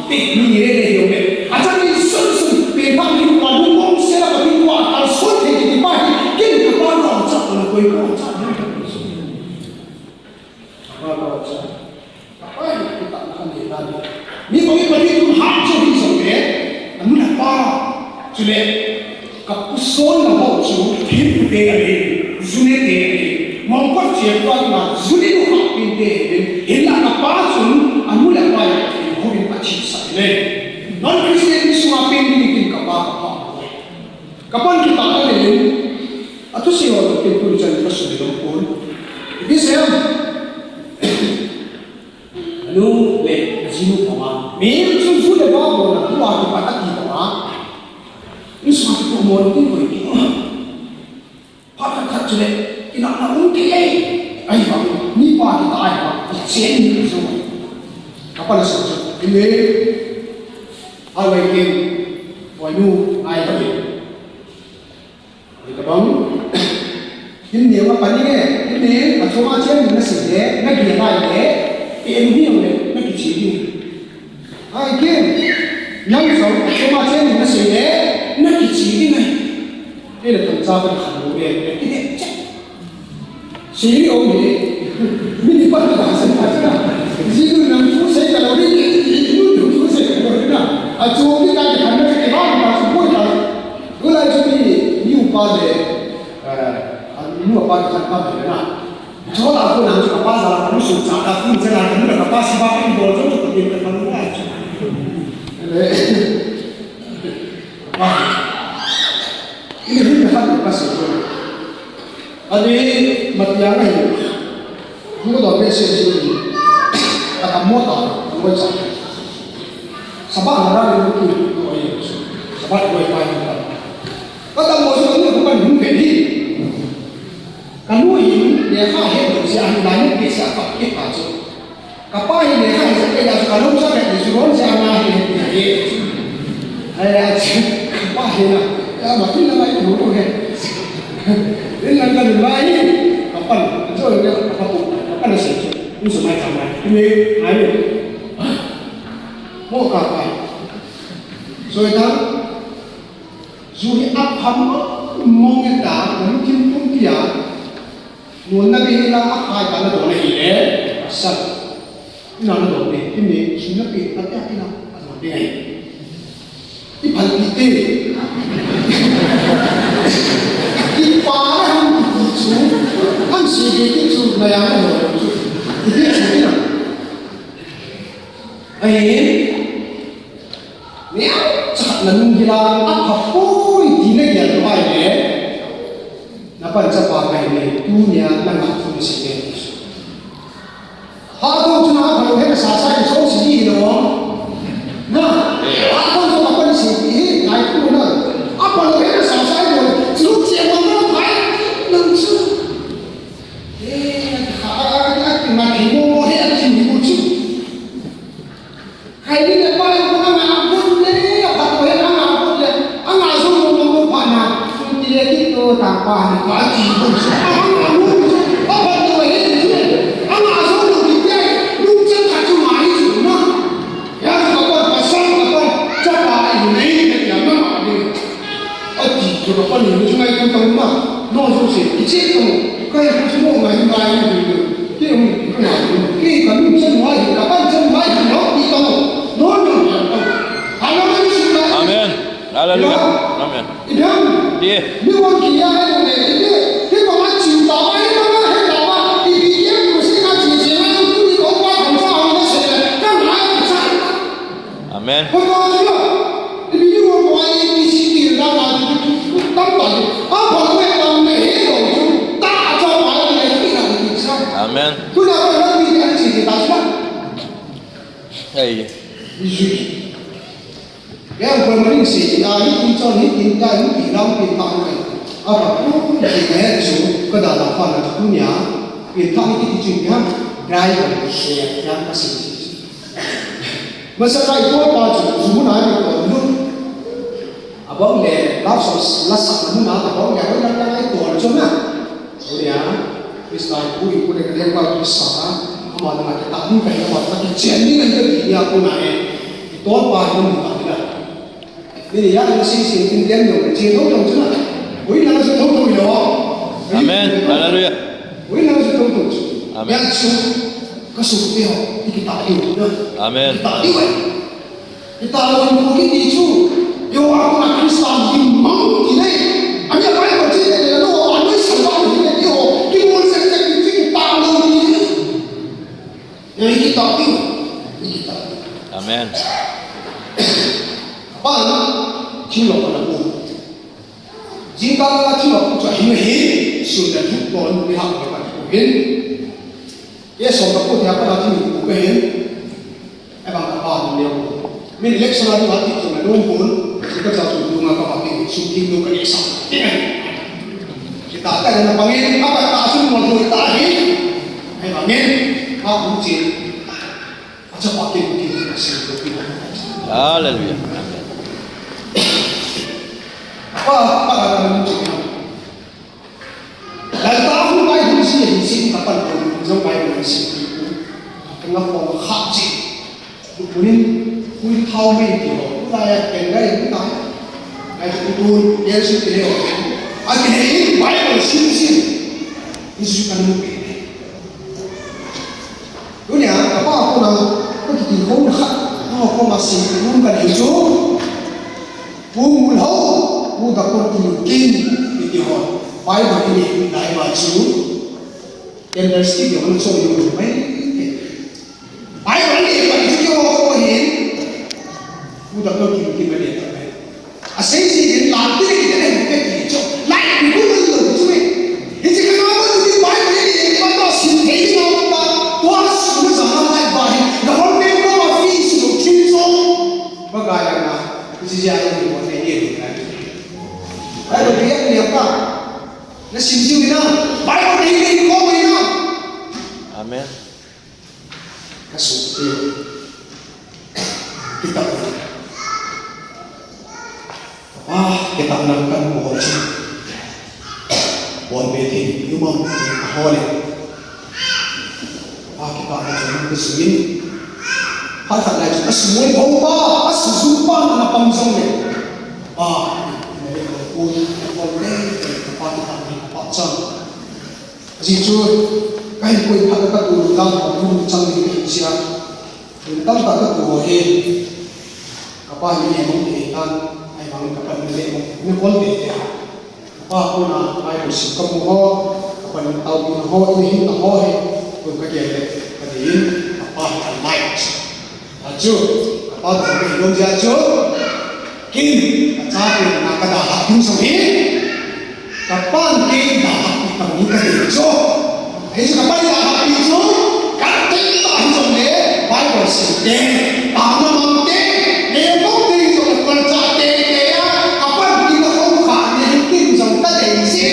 Te, mi ni le le yo me. Acha ni sun sun, pe pa ni pa lu mong se la pa ni wa ta so te ti pa hi, kin ka pa ka cha ko ko ko cha. Ka pa ka cha. Ka pa ni kita na ni na ni. Ni ko ni pa ni tu ha chu hi so te. Anu na pa. Chu le. Ka pu son na ho chu, thim pu te a le, zu ne te a le, mong pa che pa na, zu ne nu ha pin te a le, hin la ka pa chun, a nu le pa ya, ho in a thi sa le. Non Christian ni sunga pen ni kin ka pa ka pa. Ka pan ki ta ka le, a tu si ho to kin tu chan ka su le lo ko. Bi se am. Anu le, a ji nu pa ma. Mi chu zu le pa bo na, tu a ki pa ta ki pa ma. Insung a kitoh mo lou ding koi kitoh. Phat khat khat chule, kinahna um thei e. Ahivang, mipa kita ahivang, kichen ni so. Kapan sa chu, ine, awai ken, boinu, ngai ba ke. Tabang, kin ne ma pani ne, kin ne, achoma chen na si le, na ki ngai le, e ni le, na kichi ni. Ai ken, nang jong achoma chen na sei le, na kichi ding ahi. Kei le thangcha ka khan lou le, le kidep che. Sei ni om ni, mi ni pa ta sei ta cha. Ji nu nang chu sei ka lou ni, ji nu chu sei ka lou ni na. Achu ni ka khan na ke ba na su bo ta. Ko lai chu ni, ni upa le, eh, a nu upa khan pa le na. Chol a ko nang chu kapa jala kanu su cha ka tin cha la kanu kapa si ba kin bol chu chu tin ka kanu na chu. Ini hin ka kanu ka si ko. Ani matiang ai. Ko do me se si. Ka ta mo ta ko cha. Saba na ra ni ko ko ai. Saba ko ai pa ni ta. Ka ta mo su ko ko pa ni ke ni. Kanu hin lekha he lou jeh a hin lai pe sa ka ke pa chu. Kapa hin lekha he sa pe la chu kanu sa pe chu ron jeh a na he he. Ai a chu kapa he na. Ya ma tin na mai tu ko he. Rin nan ka lai kapan. Chu le kapan. Kapan se chu. Ni su mai ta mai. Ni ai ni. Mo ka pa. So ta. Ju hi apham mong e ta, lungthim pumpi a, nuan na be la aphai ta na don ahi le, pasal. Ina na don e, kin ne, ju na pe, ta ta ina, a don e. I phal pi te. I pa na ham ti chu, ham si be ti chu, na ya na don chu. Ipi chu ina. Ahi. Neocha khat na lunggil a, apha poi ti na gel lou ahile, na panchapa kahi le, tunia na ngah thu na sei le. Hatah chu na apha lou he na sasa hi so si hi lou. Na, hatah chu na pan si hi, ngai thu na. Apha lou he na sasa hi lou. Chu che ma na pai, nang chu. Eh, a, a, a, a, na ki mo mo he, a ki mo mo chu. Khai ni le pa ko anga got le, a pa ko he anga got le, anga zo mo mo mo pa na. Ti le ki to ta pa ni pa ti ko. Anga mo mo, a pa ko he ti. Anga zo mo ki te, lu chen ka chu ma ni chu na. Ya ka pa pa sa ka pa, cha pa ai nei ne ya ma ma ni. Ati, chu ka pan ni chu ngai ko ta ma. No so se, ki che ko. Kai ko chu mo ngai ngai ni. Ki mo ko na. Ki ka ni chen mai, ka pan chen mai, no ki ta mo. No no. Hallelujah. Amen. Hallelujah. Amen. Idan. Ye. Ni wan ki ya ne ne. Ni ko ma chi ta mai ko na he ta ma. Ipi ye ko se ka chi se na tu ni ko pa ko sa na se. Ka na sa. Amen. Amen. Hey. Driver, driver, driver, driver. Masa kai ko pa chu, chu mun a ni ko lu. Abang le, love song, la sa na mun a, abang le, abang le, abang le, ko chu na. Ko ya, Krista ku i ku le ka le pa ku sa na. Ama na ka ta ni ka ya pa ta ki chen ni na ni ya ku na e. Ko pa ni ta ni na. Ni ya ni si si tin den yo, chen no to chu na. Ui na su to to yo. Amen. Hallelujah. Ui na su to to chu. Amen. Ya chu, ka su te ho, i ki ta yo na. Amen. Ki ta yo e. Kitalo in ko kiti chu. Yo a ko na Christian din mang ti nei. Ani a pai ko chi ne no a noi sa ba ni ne yo. Ki mo se se ki chi kitalo ni. Ye kita ti. Kita. Amen. Ba na chi lo ko na ko. Jingkah a thilha pu chu ahi nahi, sun le thuk pon mi hak le ka thuk hin. Ye som ka pu thia pa la thil pu ka hin. Ebang ka pa ni leo. Min election a thil a ti chu na dong pun. Ka cha chu du nga ka pa ti su ti du ka ni sa. Kita ka na pangin ka pa ta su mo tu ta hi. Ebang min ka pu chi. Hallelujah. Amen. Tunia, ka pa kona, ka kiti ho na kha, ka ho koma si, ka nung ka nei chu. Pu Mulhao, Pu Doctor Kimkim, kiti ho. Bible ni, nai ma chu. Candlestick yo, hung chom yo, mai. Bible ni, pa chu yo, ko hin. Pu Doctor Kimkim, mai, mai. Asei si in la ti ni ni ni ti cho. Lai ni ku ni lo chu me. Hiche ka na mo ni Bible ni ni ma to sin thei ni ma pa. Tua su na sa na lai ba hi. Na hon me ko ma fi su lo chin so. Ba ga ya na. Hiche ya ni mo ni ni ni. Ai ba ya ni pa. Na sin ji ni na. Bible ni ni ko ni na. Amen. Ka suk te. Kita. Ah, kita nang kan mo chu. Bon be te, yumang te, hole. Ah, kita na chu nang suin. Hal khat lai chu, a sumoi ho pa, a su su pa na pang jong le. Ah, ne ko ko ko le, pa kita ni pa chang. Ajeh chu, ka hin koi phat ka tu dang, ka tu chang ni ka hin sia. Tun tamtah ka tu ho hi, ka pa ni ne mong te tan, ai bang ka pa ni ne mong, ne kol te te. Ka pa kona, ai ko sim ka mu ho, ka pa ni tau ni ho, ni hin ta ho hi, ko ka ke le. Ka dei in, ka pa hi ka light. Achu, ka pa ka dei in, jia chu. Kin, ka chate na ka dalhah ding jong hi. Ka pan kei dalhah pi ka mi ka dei chu. Hichu ka pan dalhah pi chu. Ka tei ta hi jong le, Bible sim te, ka na mang te, le mo te jong ka pan cha te te a, ka pan kin na hong kha ne hin kin jong ka dei si.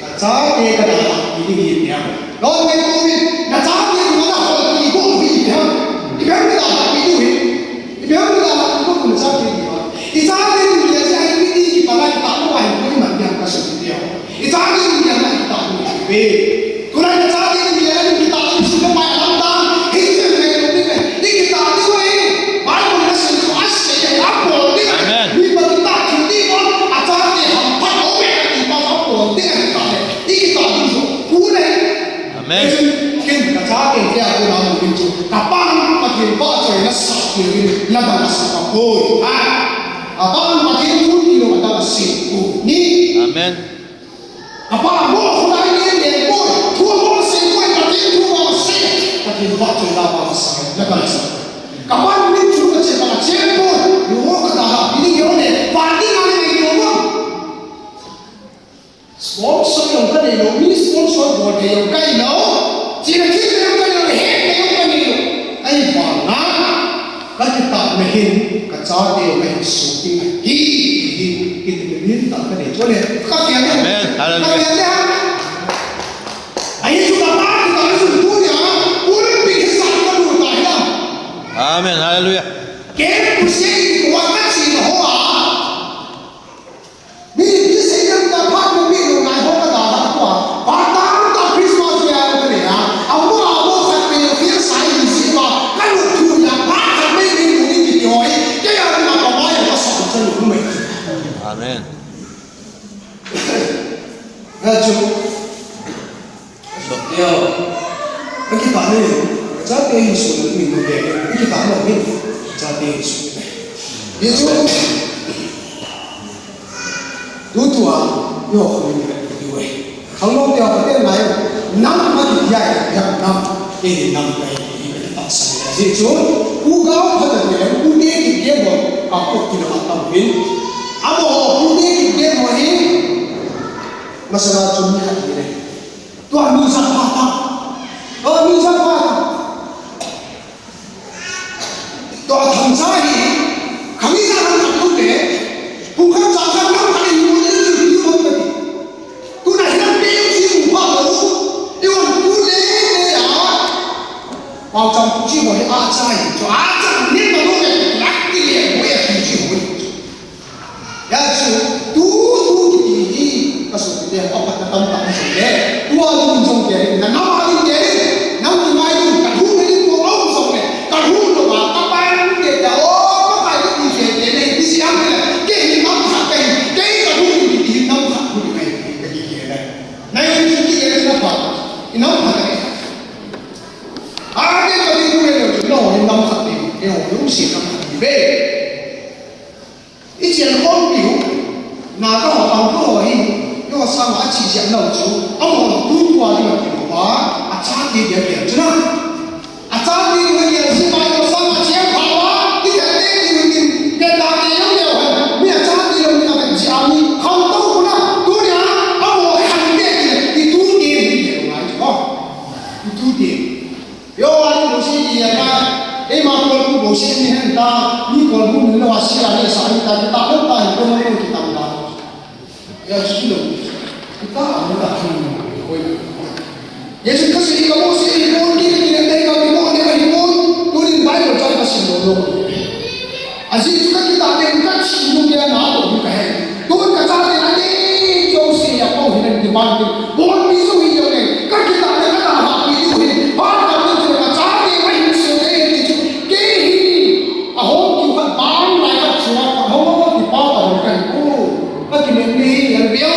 Ka chate ka dalhah pi ding hi tia. Lon ngai tu in, na chate tu na hol pi ko hi tia. I bem na dalhah pi tu hi. I bem na dalhah pi ko na chate pi ma. I chate tu ya cha i pi ti ki pa lai ta mo ai ko i man tia ka su tia. I chate tu ya na ta mo pe. Tu na chate tu ya na ta mo su ko mai lam ta. Hi se me ko ni me. I ki ta tu hi. Bible na se ko a se ya ko ni. Amen. Ni pa ta ki ti ko a chate ham pa ko me ki pa ko ni ta. Ikitah ding chu, pu le. Amen. Ken, ken, ka chate tia pu na mu ding chu. Ka pan Pathen vahchoina sah tia ding, la dang a sah a poi. Ha? Ka pan Pathen thu ti lou a dang a sah poi. Ni. Amen. Ka pa mo khu lai ni le poi. Thu mo se poi, Pathen thu mo se. Pathen vahchoina mo se, la dang a sah. Ka pan ni chu ka che ka che poi. Lu mo ka da ha, ni yo le. Pa ni na ni yo mo. Sponsor jong ka nei lou, mi sponsor bol thei jong ka nei lou. Chena thil thei jong ka nei lou, het thei jong ka nei lou. Ahivanga, ka kitahna hin, ka chate jong ahin suh ding ahi, hi, hi, hi, hi, hi, ka nei chu le, ka fiel le. Amen. Hallelujah. Ka fiel le. Ahi chu ka pa, ka pa chu tu nia, pulpit hi sa ka lu ta hi la. Amen. Hallelujah. Ke pu se i ko wa ka chi na ho a. Mi, mi sei dang ta phat mo mi lo ngai ho ka da da tua. Pa ta ta Christmas ya ka ne ya. A mo a mo khat pe lo fiel sai ni si pa. Ka lo thu ya pa khat pe ni lo ni ki hoi. Ke ya ma pa ma ya ka sa ka lo mai. Amen. Ya chu. Yo. Ka kitah le, ka chate hin sum min mo ke, ka kitah le min, ka chate hin sum. Ye chu, tu tua, yo, ko min ka ti we. Khang lo te ka te ngai, nam ma ti ya, ya nam, ke nam kai, ka kitah sa. Ye chu, u ga pha ta le, u ne ki ke mo, ka ko ki na ma ta win. Amo, u ne ki ke mo hi, masala chu mi khat ni le. Tua mi sa pha ta. Tua mi sa pha ta. Tua thang sa hi. Khang i sa thang thang tu te. Hung khang sa sa nam khang i mu ni ni mu ni. Tu na hi nam te u si mu pha lo. I wan tu le le ya. Pau cham tu si mo hi a sa hi. Chu a sa ni ma lo le. Lak ti le mo ya tu si mo. Ya chu, tu, tu, kiti hi, ka sopite, a phatna tamtah um jong le, tua ding jong kei, na nam a ding kei, nam ti mai ding, ka thu na ding tua um jong le, ka thu lo ba, ka pai na ding kei, ka o, ka pai ka ti kei, kei, kei, ti si am le, kei hi nam khat kei, kei ka thu ni kiti hi nam khat thu ni kei, ka ti kei le. Na yo ti kei le na pa, i nam khat kei. A kei ka ti thu le, no, i nam khat kei, kei ho, yung si nam khat kei, be. I chian khompiu, na ka ho tang ka ho hi, yo sang a chi chian lo chu, a mo tu tua ding a ti mo ba, a chate dia dia chu na. A chate dia dia si ba yo sang a chian pha ba, i ka te ti u tin, ke ta ke yo yo ha, mi a chate lo ni a ka chi a mi, kham to ku na, tu nia, a mo kham te ti, i tu te ni ke lo ngai chu ba. I tu te. Yo, ani Mose ki ya ka, e ma ko ku Mose ni hen ta, ni ko ku ni lo asi la ni sa ni ta, ki ta lo ta, ko mo ki ta da. Ya chu lo. Ki ta mo ta ki mo ko. Yesu Kristo i ka Mose ni ko ni ki ni ka mo ni ka ni ko, tu ni Bible cha ka si lo lo. Aji chu ka kitah te ka chi nu ke na to ka he. Tu ka chate na te jo se ya ko hi na ti ban ti. Bon mi su hi yo ne. Ka kitah te ka ta ha pi tu hi. Ba ka tu chu ka chate ma hin su te ti chu. Ke hi. A ho tu ka ban lai ka chu a ho ti pa ta ho ka hi ko. Ka ki ne ni ya bia.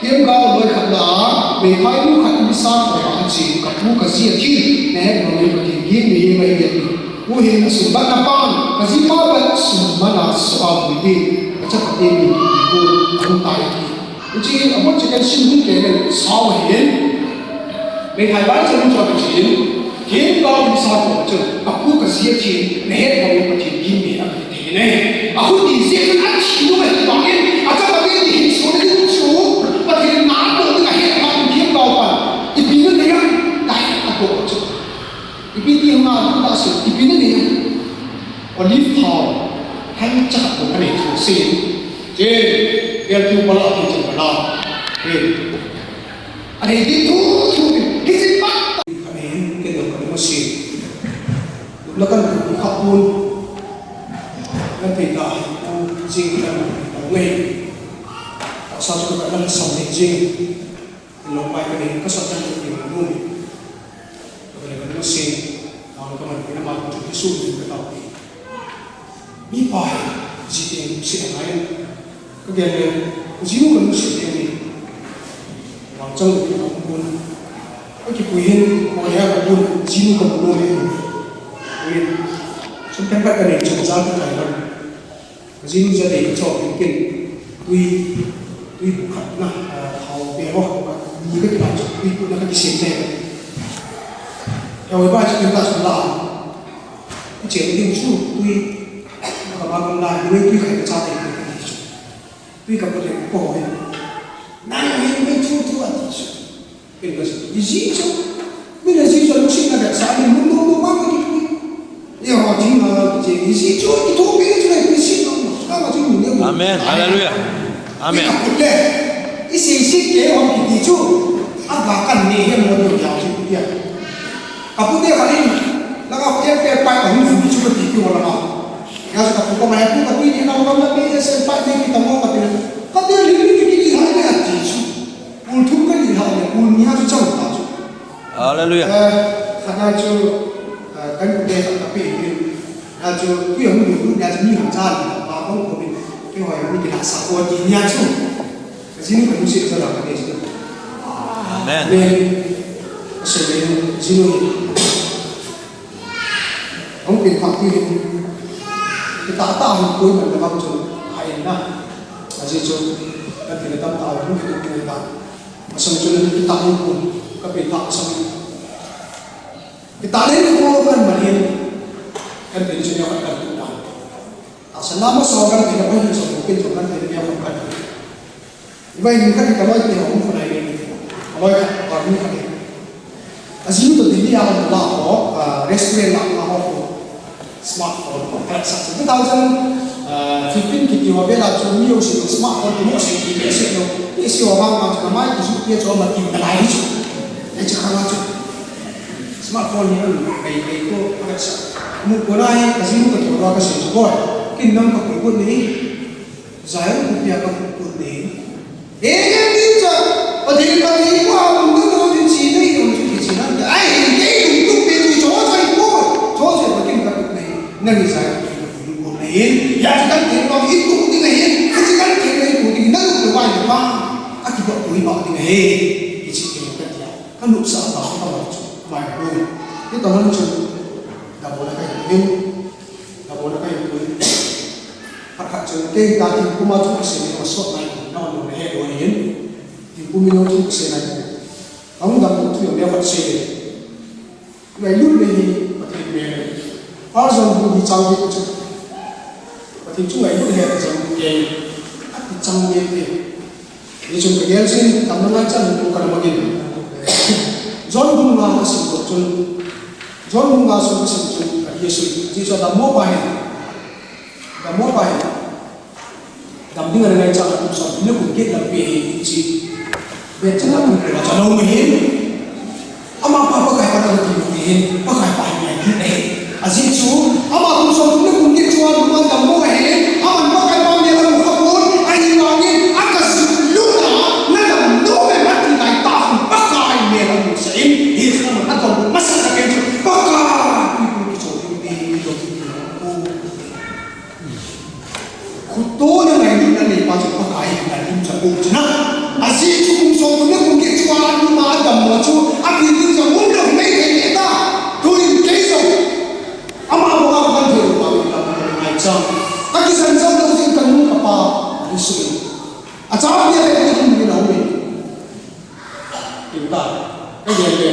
Hiam ka loi khat la. Me kai nu khat ni sa ko ha chi ka pu ka si a ki. Ne no me ka ki ni me ma ya. Tuhin a sum ban na pan, ka jipa ban sum ban a so a bui din, ka chapa te min ki ko, a hung tai ti. Uchi a bon chi kan sim hung ke kan sao hin. Meithai ban chen chu a ka chin. Ken kau in sa ko chu, ka pu ka sia chin, na het ko Pathen gim me a ka ti thei ne. A hu ti sia chun a thi nu ma ti bang in, a cha ka ti hin so na ti chu, Pathen na ko ti ka het ka ti ken kau pa. Ipi na ne ya, ta he ka ko chu. Ipi ti ma ta su, ipi na ne ya. Olive thao, han cha ko ka ne chu se. Je, bel tu pala ti chu pala. Eh. Ani di tu, tu, tu. Hichi pa. Ani, ke do ka mo si. Lu la kan ku kha pun. Kan te ta, ku jing kan ta ngai. Sa chu ka kan sa ni jing. Lo pai ka ni ka sa kan ku ni mu. Ka le ka mo si. Ka ka man ni ma ku ki su ni ka ta. Mipa hi, jiteng lungset angai. Ka gen le, jinu ka lungset teng ni. Vangchang lungset a um pon. Ka kipui hin, ka hoi a ka pun, jinu ka mu lou le. Ui. Chun pen pat ka nei chun jang ka kai lam. Ka jinu ja dei ka chok pen pen. Tui, tui bu khat na, ah, thao be ho, ni ka kila chun tui pu na ka kisem le. Ka hoi ba chun ka chun la. Ka chen ding chu, tui, ka ba kam lai, tui, tui khai ka cha te, tui chu. Tui ka put le, ko he. Nang he, me chu, chu a ti chu. Ken ka chu, i ji chu. Mi na ji chu, lu shi na ka sa, ni mun, mun, mun, ma, ma, ki, ki. Ye ho, ji ma, che, i ji chu, i tu, pi, chu, le, pi, shi, no, no. Ka ma chu, ni, ni, Amen. Hallelujah. Amen. Ka put le. I si, si, ke, ho, ki, ti chu. A ba kan ni, he, mo, ni, ya, chu, ya. Ka pu te kha in, la ka pu te pai ka hung fu chu ka ti ti wala ma. Ya ka pu ko ma ya pu ka ti ni na wala ma pe ya se pai ni ki ta mo ka ti. Ka ti ni ni ki ni ha ni a ti chu. Ul thum ka ni ha ni, ul ni ha chu chang ta chu. Hallelujah. Eh, kha na chu, eh, kan pu te kha ka pe ni. Ya chu, pu ya hung ni, ya chu ni ha cha ni, ba ko ko ni. Ki ho ya ni ki la sa ko ti ni ya chu. Ka jinu ka lungset sa la ka ne chu. Amen. Amen. Ka se le jinu. Hung pin pha ti hin. Kita ta hung koi man da bang chu. Hai na. Ka ji chu. Ka ti na tam ta hung ki tu ki ta. Ka sang chu na kita hung ko. Ka pin pha sang. Kita le ko man man hin. Ka pin chu ya ka tu ta. Tahsan a masa kan thei na pai ni so kin so kan thei na kan kan. Ibai ni khat ka loi te hom ko nai ni. Loi ka par ni ka ni. Aji to Delhi a la ho, ah, restaurant la la ho. Smartphone ko ka sa. Two thousand fifteen ki ti ho be la chu mi yo si smartphone ko mo si ki be si no. Ni si ho bang ma chu mai ki su ki cho ma ti ka lai chu. Ai cha ka la chu. Smartphone ni an kai kai ko ka sa. Mu ko nai ka si mu ka to ka si ko. Kin nam ka ko ni. Zion khopia ka hung put ding. Amen ti cha, Pathen, Pathen, ko a hung ka to din chi nei hung chu ki chi nan. Ai, hin kei lungtup pe tu cho cho i ko. Cho cho Pathen ka put nei. Nang hi Zion khopia ka hung put nei. Ya chi kan thei lo i tu ding nei. Ka chi kan thei nei tu ding na lu lo wai pa. A ki ba tu i ba ding nei. Ki chi ke ka tia. Ka lu sa ba ka ba chu. Mai ko. Ni to han chu. Da bo la ka hin. Ka bo na ka in pui. Khat khat chun kei ta thingkum a thu ka sim in ka sot nai, na on lo na he lo hin. Thingkum in lo thu ka sim nai. Ka hung dam thu yong le khat se le. Ngai lut le hi Pathen me le. First John bung hi chang hi chu. Pathen chu ngai lut le ka chang ke. A ti chang le te. Hichun ka gel sin, tamna ngai chan tu ka na magin. John bung nga ka sim ko chun. John bung nga sun ka sim chun ka Jesu. Jesu dam mo pa hin. Dam mo pa hin. Dam ding a na ngai chan tu sa. Ni kun ke dam pe hi chi. Be chan tu ko la chan lo mo hin. Ama pa Pakai pa na ti mo hin. Pakai pa hin ti ne. Ajeh chu, ama kum som thum le kum get chua, ama dam mo ahi, aman Pakai pa mel a mu kha pon, ahivangin, a ka jui lut a, na dam nom em ati lai tah, Pakai mel a mu sa in, hi kha man a dam mo masa sa ken chu, Pakai, pi pi pi chua, pi pi pi chua, pi pi pi chua. Khutona ngailutna neipa chu Pakai hi ngailutna um chu na. Ajeh chu kum som thum le kum get chua a numa a dammo chu a kitin jong umlou hi nei thei ta. Tuin kei jong ama banga kan thei lou pa, ka ngai chang. Ka kisan jong lou jeh in ka nu ka pa ani sui. Achate le ka um in a um in. Tin ta, ka gel le.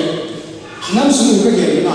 Nam sung ka gel na.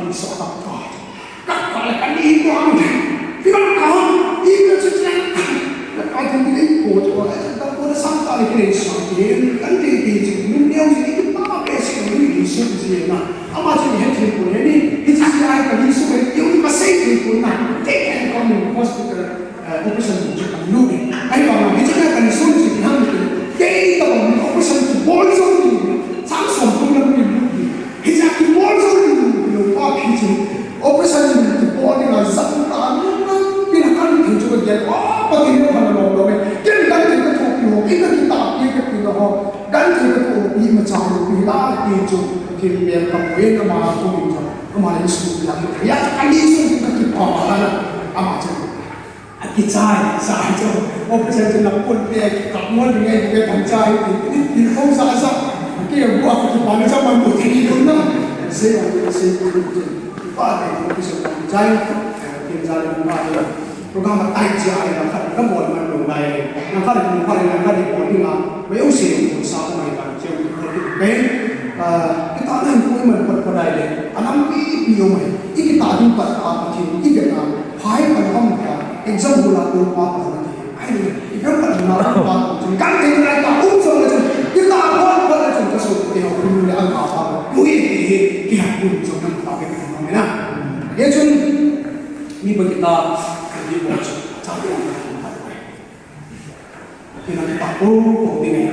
kap kap kap. Kap kap le kani ko ang. Kibang ka. Ibe chu chen. Na ka tin ni ko to. Dang ko na sang ta le kini sa ke. Kan te ke chu. Mun neo ji ki pa pe si ni ni su ji na. Ama chu ni het thei pon ni. Hiche chu ai ka ni su ni. Yo ni ka sei thei pon na. Take care of me hospital. Eh, operation chu kan lut e. Ahivanga hiche ka kan sun chu kiham e. Kei tabang operation chu bol jong ni. Chang som tum lam ni lut ni. Hiche kibol jong ni lo pa phi chu. Operation chu kibol ni la jang ta ni na. Pina kan thei chu ka gel. Oh, Pathen in phalna lom lom e. Ken kan thei ka thop pi ho. Ken kan thei ka pi ho. Kan thei ka thop pi ma cha lo pi la pi chu. Pathen in ka pu e na ma ko ni chu. Ama le su ya. Ya kan ni su ka kipa ma la na. Ama chu. Akichai, sa chu, operation chu napun pe, kap mo ni ngai pe kan chai, ti, ti, ti, ko sa sa, ki bu a ki pa ni sa man bu ti ni na, se a, se bu ti, pa ni ko ki sa kan chai, ki sa ni pa ni, program a tai cha ni na ka, ka bol man lo ngai, na ka ni pa ni na ka ni bol ni na, me u se ko sa mai, Aa, kitahna hin koiman pat pat ahile, alampi pi jong ahi. I kitah ding pat a Pathen i vet a, phai pan ham tia, exam hol a kon pa pan na ti. Ahile, i vet pat na kon pa pan chun, kan thei nai ta um jong le chun, kitah pat pat le chun ka sopi te ho, pu le ang pa pa, pu e ti hi, kiha pu jong nam ta ke ti na. Hijeh chun, mi pa kitah, kan di bol chu, cha ko na. Tina kitah ko, ko ding e.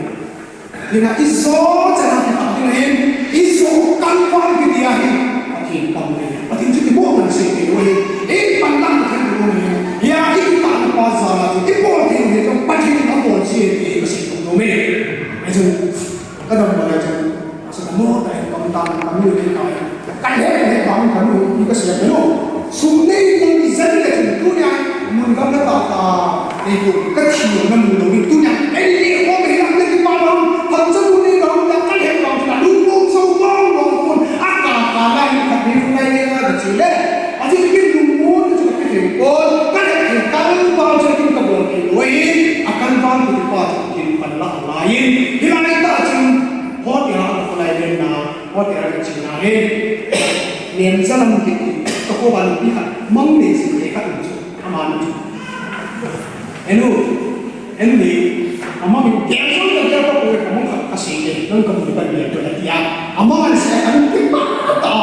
Tina i so chana kitah ding e. I so kan pan kiti ahi. Pathen pang e. Pathen chu kibol ngai sei te ahi. Ei pan lang Pathen kibol e. Hia i kitah pa jal a chu kibol thei e. Pathen abol sei te ka sei tum e. Ahi chu. Ka dam ba lai chu. Sa mo ta e, kam ta, kam ni ni ka. Ka le le ba mi kam ni ka se lo. Sum nei ni ni zen le tu nia, mun gam na ta ta. Ni tu ka thi na mun lo ni tu nia. Ei ni ko me na ni pa lo. Tham sa mun ni lo na ka le ba na lu ko so ko lo ko. A ka ka na ni ka ni na ni na chi le. A chi ki lu mo ni chu ka ki ko. Ka le ka ba chu ki ka bo ni lo. A kan ba ni pa chu ki pan la la yin. Ni na ni ta chu. Hotel a ka lai len na, hotel a ka chena he. Nen jalam kiti, ka ko ba ni pi khat, mang ne si ne khat chu, ama ni chu. Enu, enu ni, ama mi, tia so na tia ko ko ka mang khat ka si ne, nang ka mu ka ni to la tia. Ama ngan se ka ni pa ta.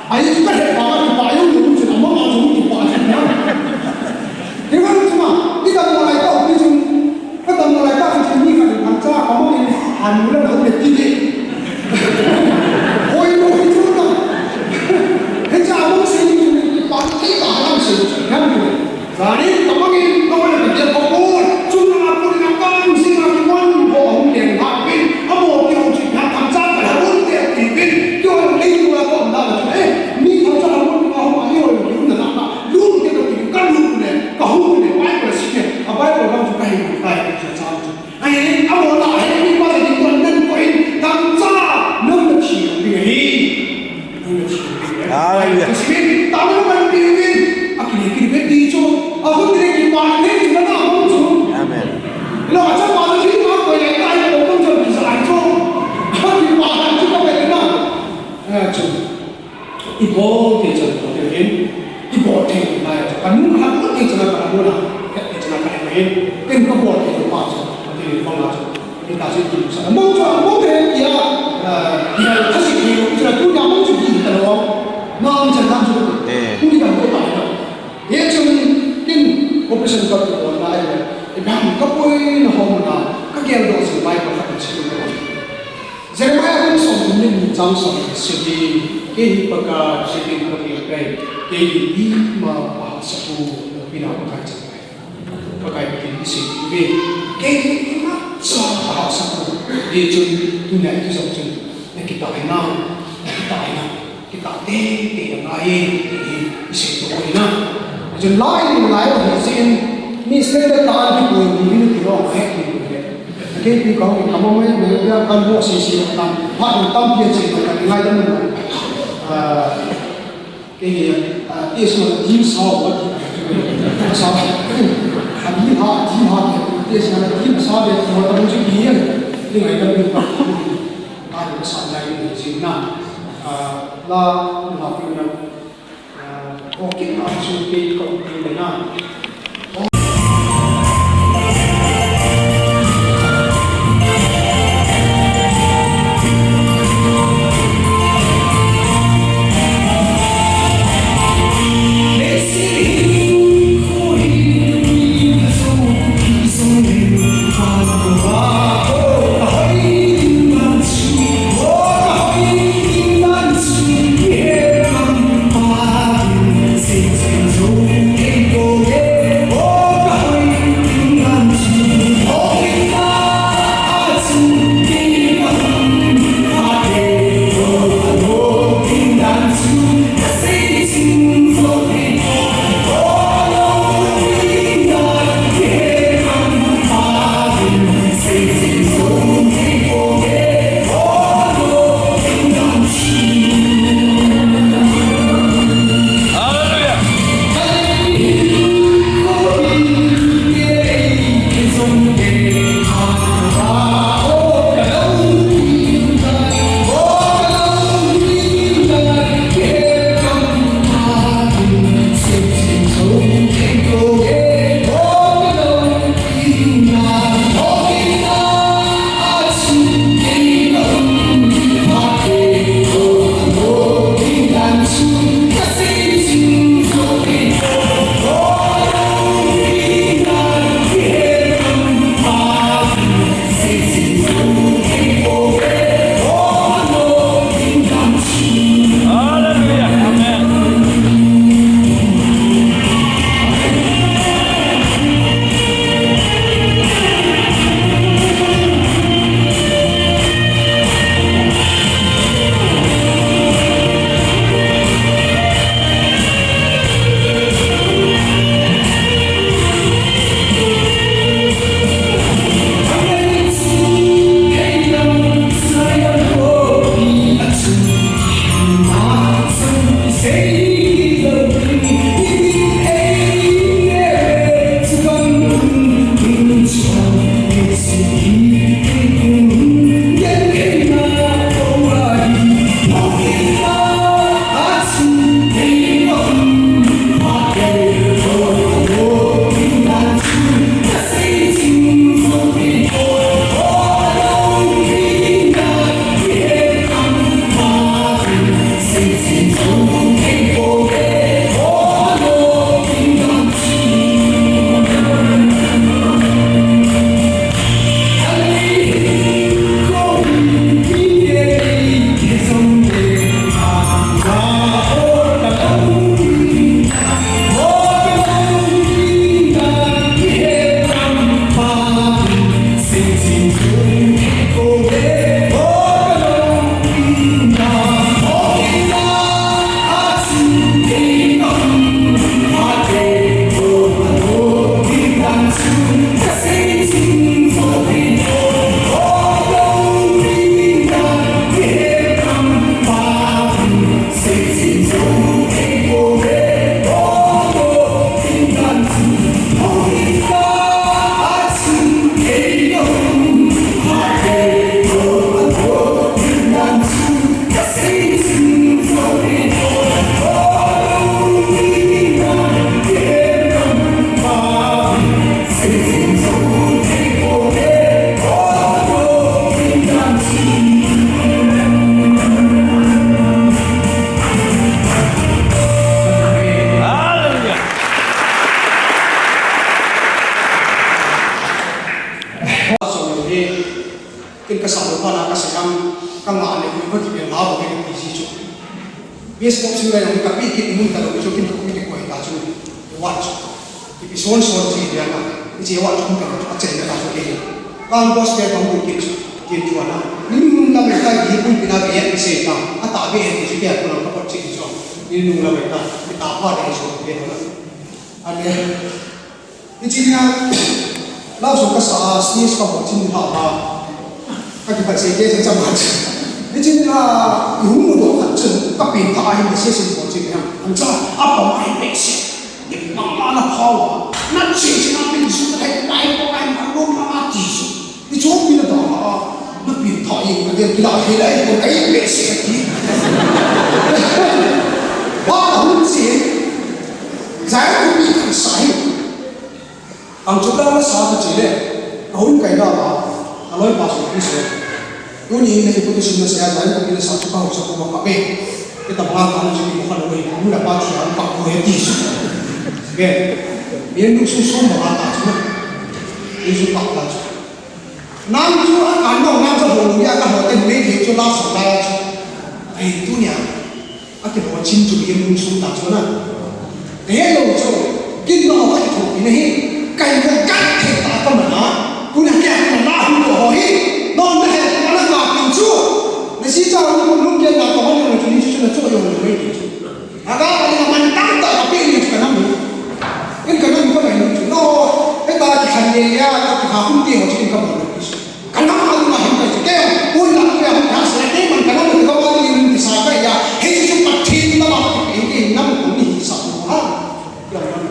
Ai chu ka he pa ka pa yo ni chu, ama ma chu ki pa chu na. Ni ma chu ma, ni da mo lai ta ni chu. Ka dam lai ta chu mi khat in han cha ka mang in han mu le na le ti ti. Hoi mo hi chu ta. He cha mo sei ni ni pa ti ta han sei chu han ni. Zani ka mang in ka mang in ka ko. Chu na ko na ka mu sei na ki wan ko hung le ha pin. A mo ki hung chi na tham cha ka la bun te ti pin. Ki hung le ni wa ko na chu. Eh, mi tham cha mo ka hung a ni hoi ki na na. Lu ke to ki ka lu le. Ka hung le Bible si ke. A Bible ka chu ka hin ka ta cha cha. Ahi, a mo na, ahi, mi pa sa ti tuan nan ko in, tam cha, nang na chi, ni hi. Nang na chi. Hallelujah. Ka si min, tam na man ni min, a ki ni ki ni ti chu, a ko ti ki pa ni chu na na mo chu. Amen. Lo a cha pa ni ma ko ya ta ko ko chu ki sa ai chu. A ki pa ni chu ko pe na. A chu. I bol thei chan bol thei hin, i bol thei nai chan, ka nung khat bol thei chan ka bol a, ka thei chan ka thei hin, ken ka bol thei pa chan, ka thei pa la chan, ken ta chan ki sa, mo chan mo thei ya, ya ka si ki chan tu ya mo chu ki ta lo, na chan na chu, eh, ku ni ka mo ta na. Ye chun ken operation ka bol na ai, e bang ka poi na ho na, ka gel do sin bai ka khat si ko. Jeremiah bung som thum le ni chang som le sagi, kei hi Pakai, Jacob Pathen ahi, kei hi ima pahahsa pu, loupina Pakai chang ahi. Pakai Pathen i sei uve, kei hi ima cha pahahsa pu, hijeh chun tunia i thu jong chun, na kitah hinam, na kitah hinam. Kitah teitei angai, ti hi i sei to ahi na. Chun lai ding lai ahi jeh in, mi standard tah a kipui ding in kilo ahi ti le. Kei pi kong in kamo mai, mai dia kan bo si si tan, phat in tampi a che tan, ngai tan. Ah, kei ni, ah, ti so di sao wa ti. Sao. Kan di ha, di ha, ti so di sao de, mo ta mo chi ki. Ni ngai tan pi pa. Ka sa lai ni jin na. Ah, la, la, la, ah, okay, ah, chu kei ka um le na. Ka ngah le, ka kipe la bo ke ti si chu. Best pop singer jong ka pi kit mun ta lou chu, kin to kin ko ta chu. What? Ipi son son chi dia na. Ichi what chu ka a chen ka chu ke. Ka gospel ka mu kit chu. Kin chu na. Ni mun la me ka di pun pina be ya se ta. A ta be ni chu ke ko ka pot chi chu. Ni mun la me ta. Ni ta pa de chu ke na. Ane. Hiche nia, love song kasa a, stage ka hung chin ha a. Ka kipah sei te chang chang a. Hiche nia, i hung mudoh khat chun, ka pengthah a hin message in bol chin ham. Ancha, apa mai message. Ni pa ma na phawa. Na chin chin a pin su ka kai pai ko kai ma lo ma ma ti su. Ni chom pi na da ha. Na pengthah in, na dia pi la he lai ko kai message ti. Ba hung si. Zai ko pi kan sa hi. Ang chu ka sa ka chi le, ka hung kai na ba, ka loi pa su pi se. Tuni in le ipu tu sin na sa ya, ka pi na sa chu ka hung sa ko ba ka pe. Ke ta ba ka na chu ki mo ka loi, mu na pa chu ang pa ko he ti su. Ke, ye nu su su ba ta chu na. Ni su pa ta chu. Nang chu a kan nong nang chu hung ya ka ho te me ke chu la sa la ya chu. Ai tu nia. A kibol chin chu hi mun sung ta chu na. Ka het lou chu, kin no ka kithopi na hi, ka in ka gat thei ta ka man a, tuna kei a ka na hu ko ho hi, no na he ka na ka pin chu, na si cha lung lung kei na ka man na chu ni chu na chu yo na mai chu. A ka ka na man tam ta ka pin ni chu ka na mu. In ka na mu ka na ni chu, no, he ta ki khan ye ya, ka ki ha hum ti ho chu in ka man na chu. Ka nam a lung a hin kai chu kei, un lam kei a hung thang se, kei man ka nam a lung a lung kisa kai ya, hei chu Pathen na ma kei kei nam kong ni hi sa lu ha. Kei man.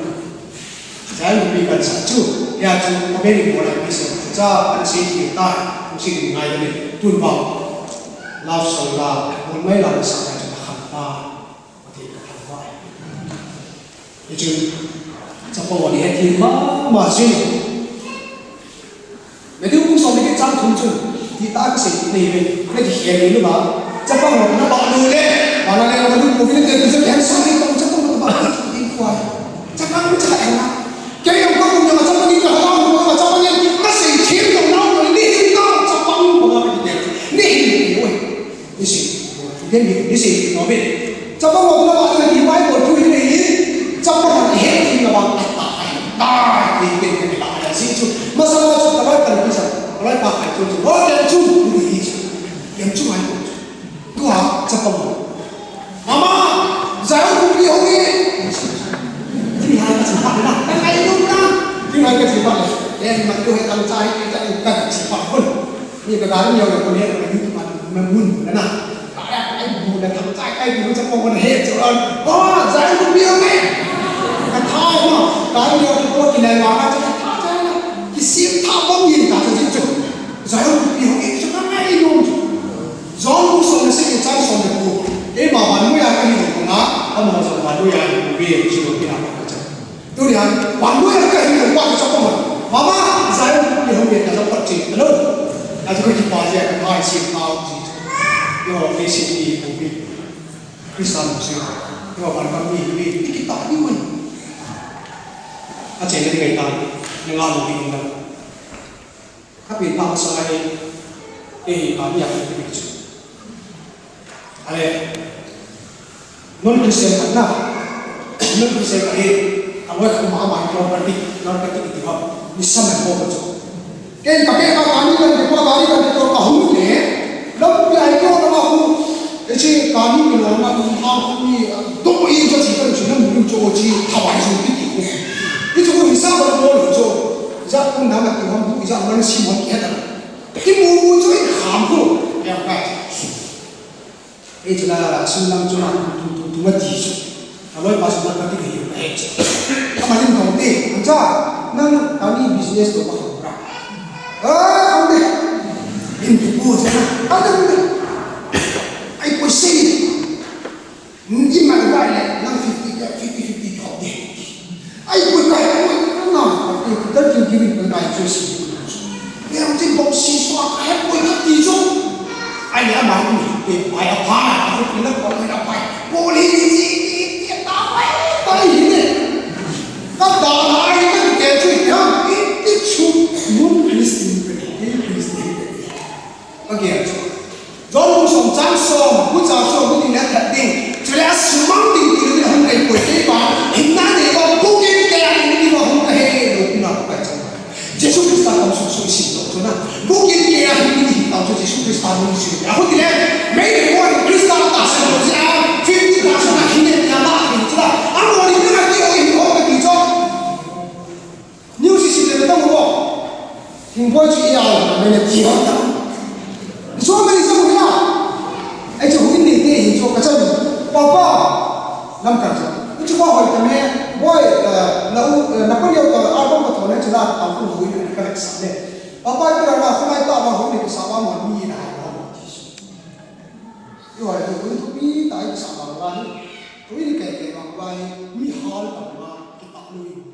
Jai mu pi kan sa chu, ya chu, ka be ni mo la pi sa, cha, an se ki ta, ku si ni ngai ni, tun ba. Love song la, mo mai la sa kai chu ka khan ta. Pathen ka thangvah e. Hichun, chapang ho ni hethem mama jing. Matthew bung som le get chang thum chun, ti ta ka sei ti nei ve, na kikhel nei lou ba. Chapang ho na ba lou le, ba na le na lou ko vin te tu se khen sa ni tong chapang ho ba ti kwai. Chapang ho cha ka na. Kei jong ka kum jong a chapang ni ka ha, ka chapang ni ka sei them jong na, ni hin ta chapang ho ba ti te. Ni hin ni oi. Ni sei, ni sei, ni sei, no be. Chapang ho na ba na ki Bible thu ni ni. Chapang ho ni he ni na ba ta ta. Ta ni ni ni la ya si chu. Masa la chu ta ba ta ni sa. Ba ta kai chu chu. Ho ya chu ni ni. Yam chu ai chu. Tua chapang ho. Mama, zai ku pi ho ni. Ti ha ka chi pa na. Ka kai lu na. Ti ha ka chi pa na. Ye ma tu he tang chai ka ka chi pa ko. Ni ka gari ni ka ko ni ka ni ma ma mun na na. Ka ya kai bu na tham chai kai bu cha ko na he cho an. Ba zai bu bi ne. Ka thai ma. Gari ni ka ko ki lai ma ka cha tha cha na. Ki sim tha ba mi ka cha ji cho. Zai bu bi ho ke cha ka ngai no. John bu so na se ke chai so na ko. E ma ba nu ya ka ni ko na. Ama so ba nu ya ni bi chi lo ki na ka cha. Tunia, vannoiya kahin lou pa chu chapang ho. Mama, Zion pumpi hung ve ta jong pat ching talou. Achu kakipa jeh a kathai sim tao ji. Yo, V C D pumpi. Christian Muslim. Yo, van pumpi, pumpi. Ti kita ni man. Ache ni ngai ta. Ni nga lu ni na. Kapin pa masang ai, eh, pa ni a kapin chu. Ale, non-Christian khat na, non-Christian khat hi, a loi khat ma, ma, narcotic, narcotic ti ho, nisa man ho chu. Ken ka pe ka kani kan ti pa kani kan ti to ka hung le, lam pi ai ko na ma hu, e chi kani ki lo na, ha hu ni, do i cho chi kan chu na mu cho chi, thawai chu ti ti ko. Ti chu ko nisa ba ko lo cho. Ijat kum dang a kiham bu, ijat man sim hon kihet a. Kimu mu chu i kham khu. Em kai. Ei chu la, sun lam chu la, tu, tu, tu, tu, ma ti chu. A loi pa chu la, ka ti ka hi, ka he chu. Ka ma lim kong te, an cha, nang, ka ni business to ka kham ra. Ah, kong te. In tu pu cha, an te. Ai, ko sei. Ngi ma ga le, nang fifty ka, fifty fifty ka de. Ai, ko ka, ko na, ko ka ti ki rin ko na chu si. Ye ang ti bok si so ka he ko ka ti jo. Ai, ya ma ni, e, ai, a pa, a ko na ko na pa. Ko le ni ni ni ta pa, pa ni ne. Ka da na ai ka ke chu ya, ti chu, mun Christian, Christian. Okay, chu. Chang som, bu cha som, bu ding le that ding. Chule a sumang ding ti le hung kai poi kei pa. Hinna nei ko, bu kei kei a ding ti ko hung ka he lo pi na ko kai chang. Jesu Krista kam suk suk si to tu na. Bu kei kei a hin ni ta tu Jesu Krista ni si. A ko ti le, mei le ko Krista ta sa ko si a, fifty thousand a hin ne na ma ni tu la. A mo ni na ki o hin ho ka ti cho. New system le tamo. Hingboi chu iya, mene ti ho ta. So many so ya. Ai chu hin ni te hin chu ka chan. Papa. Lam ka chu. Chu ba hoi ta me. Boi, eh, na u, eh, na ko yo ka album ka thona chu la ta ku hui ka sa le. Papa kira na ko mai ta ba hui ni sa ba mo ni na. Yo ai ko tu pi ta i sa ba la ni. Tu ni kai kai ba ba ni. Mi hal ta ba ki ta lu.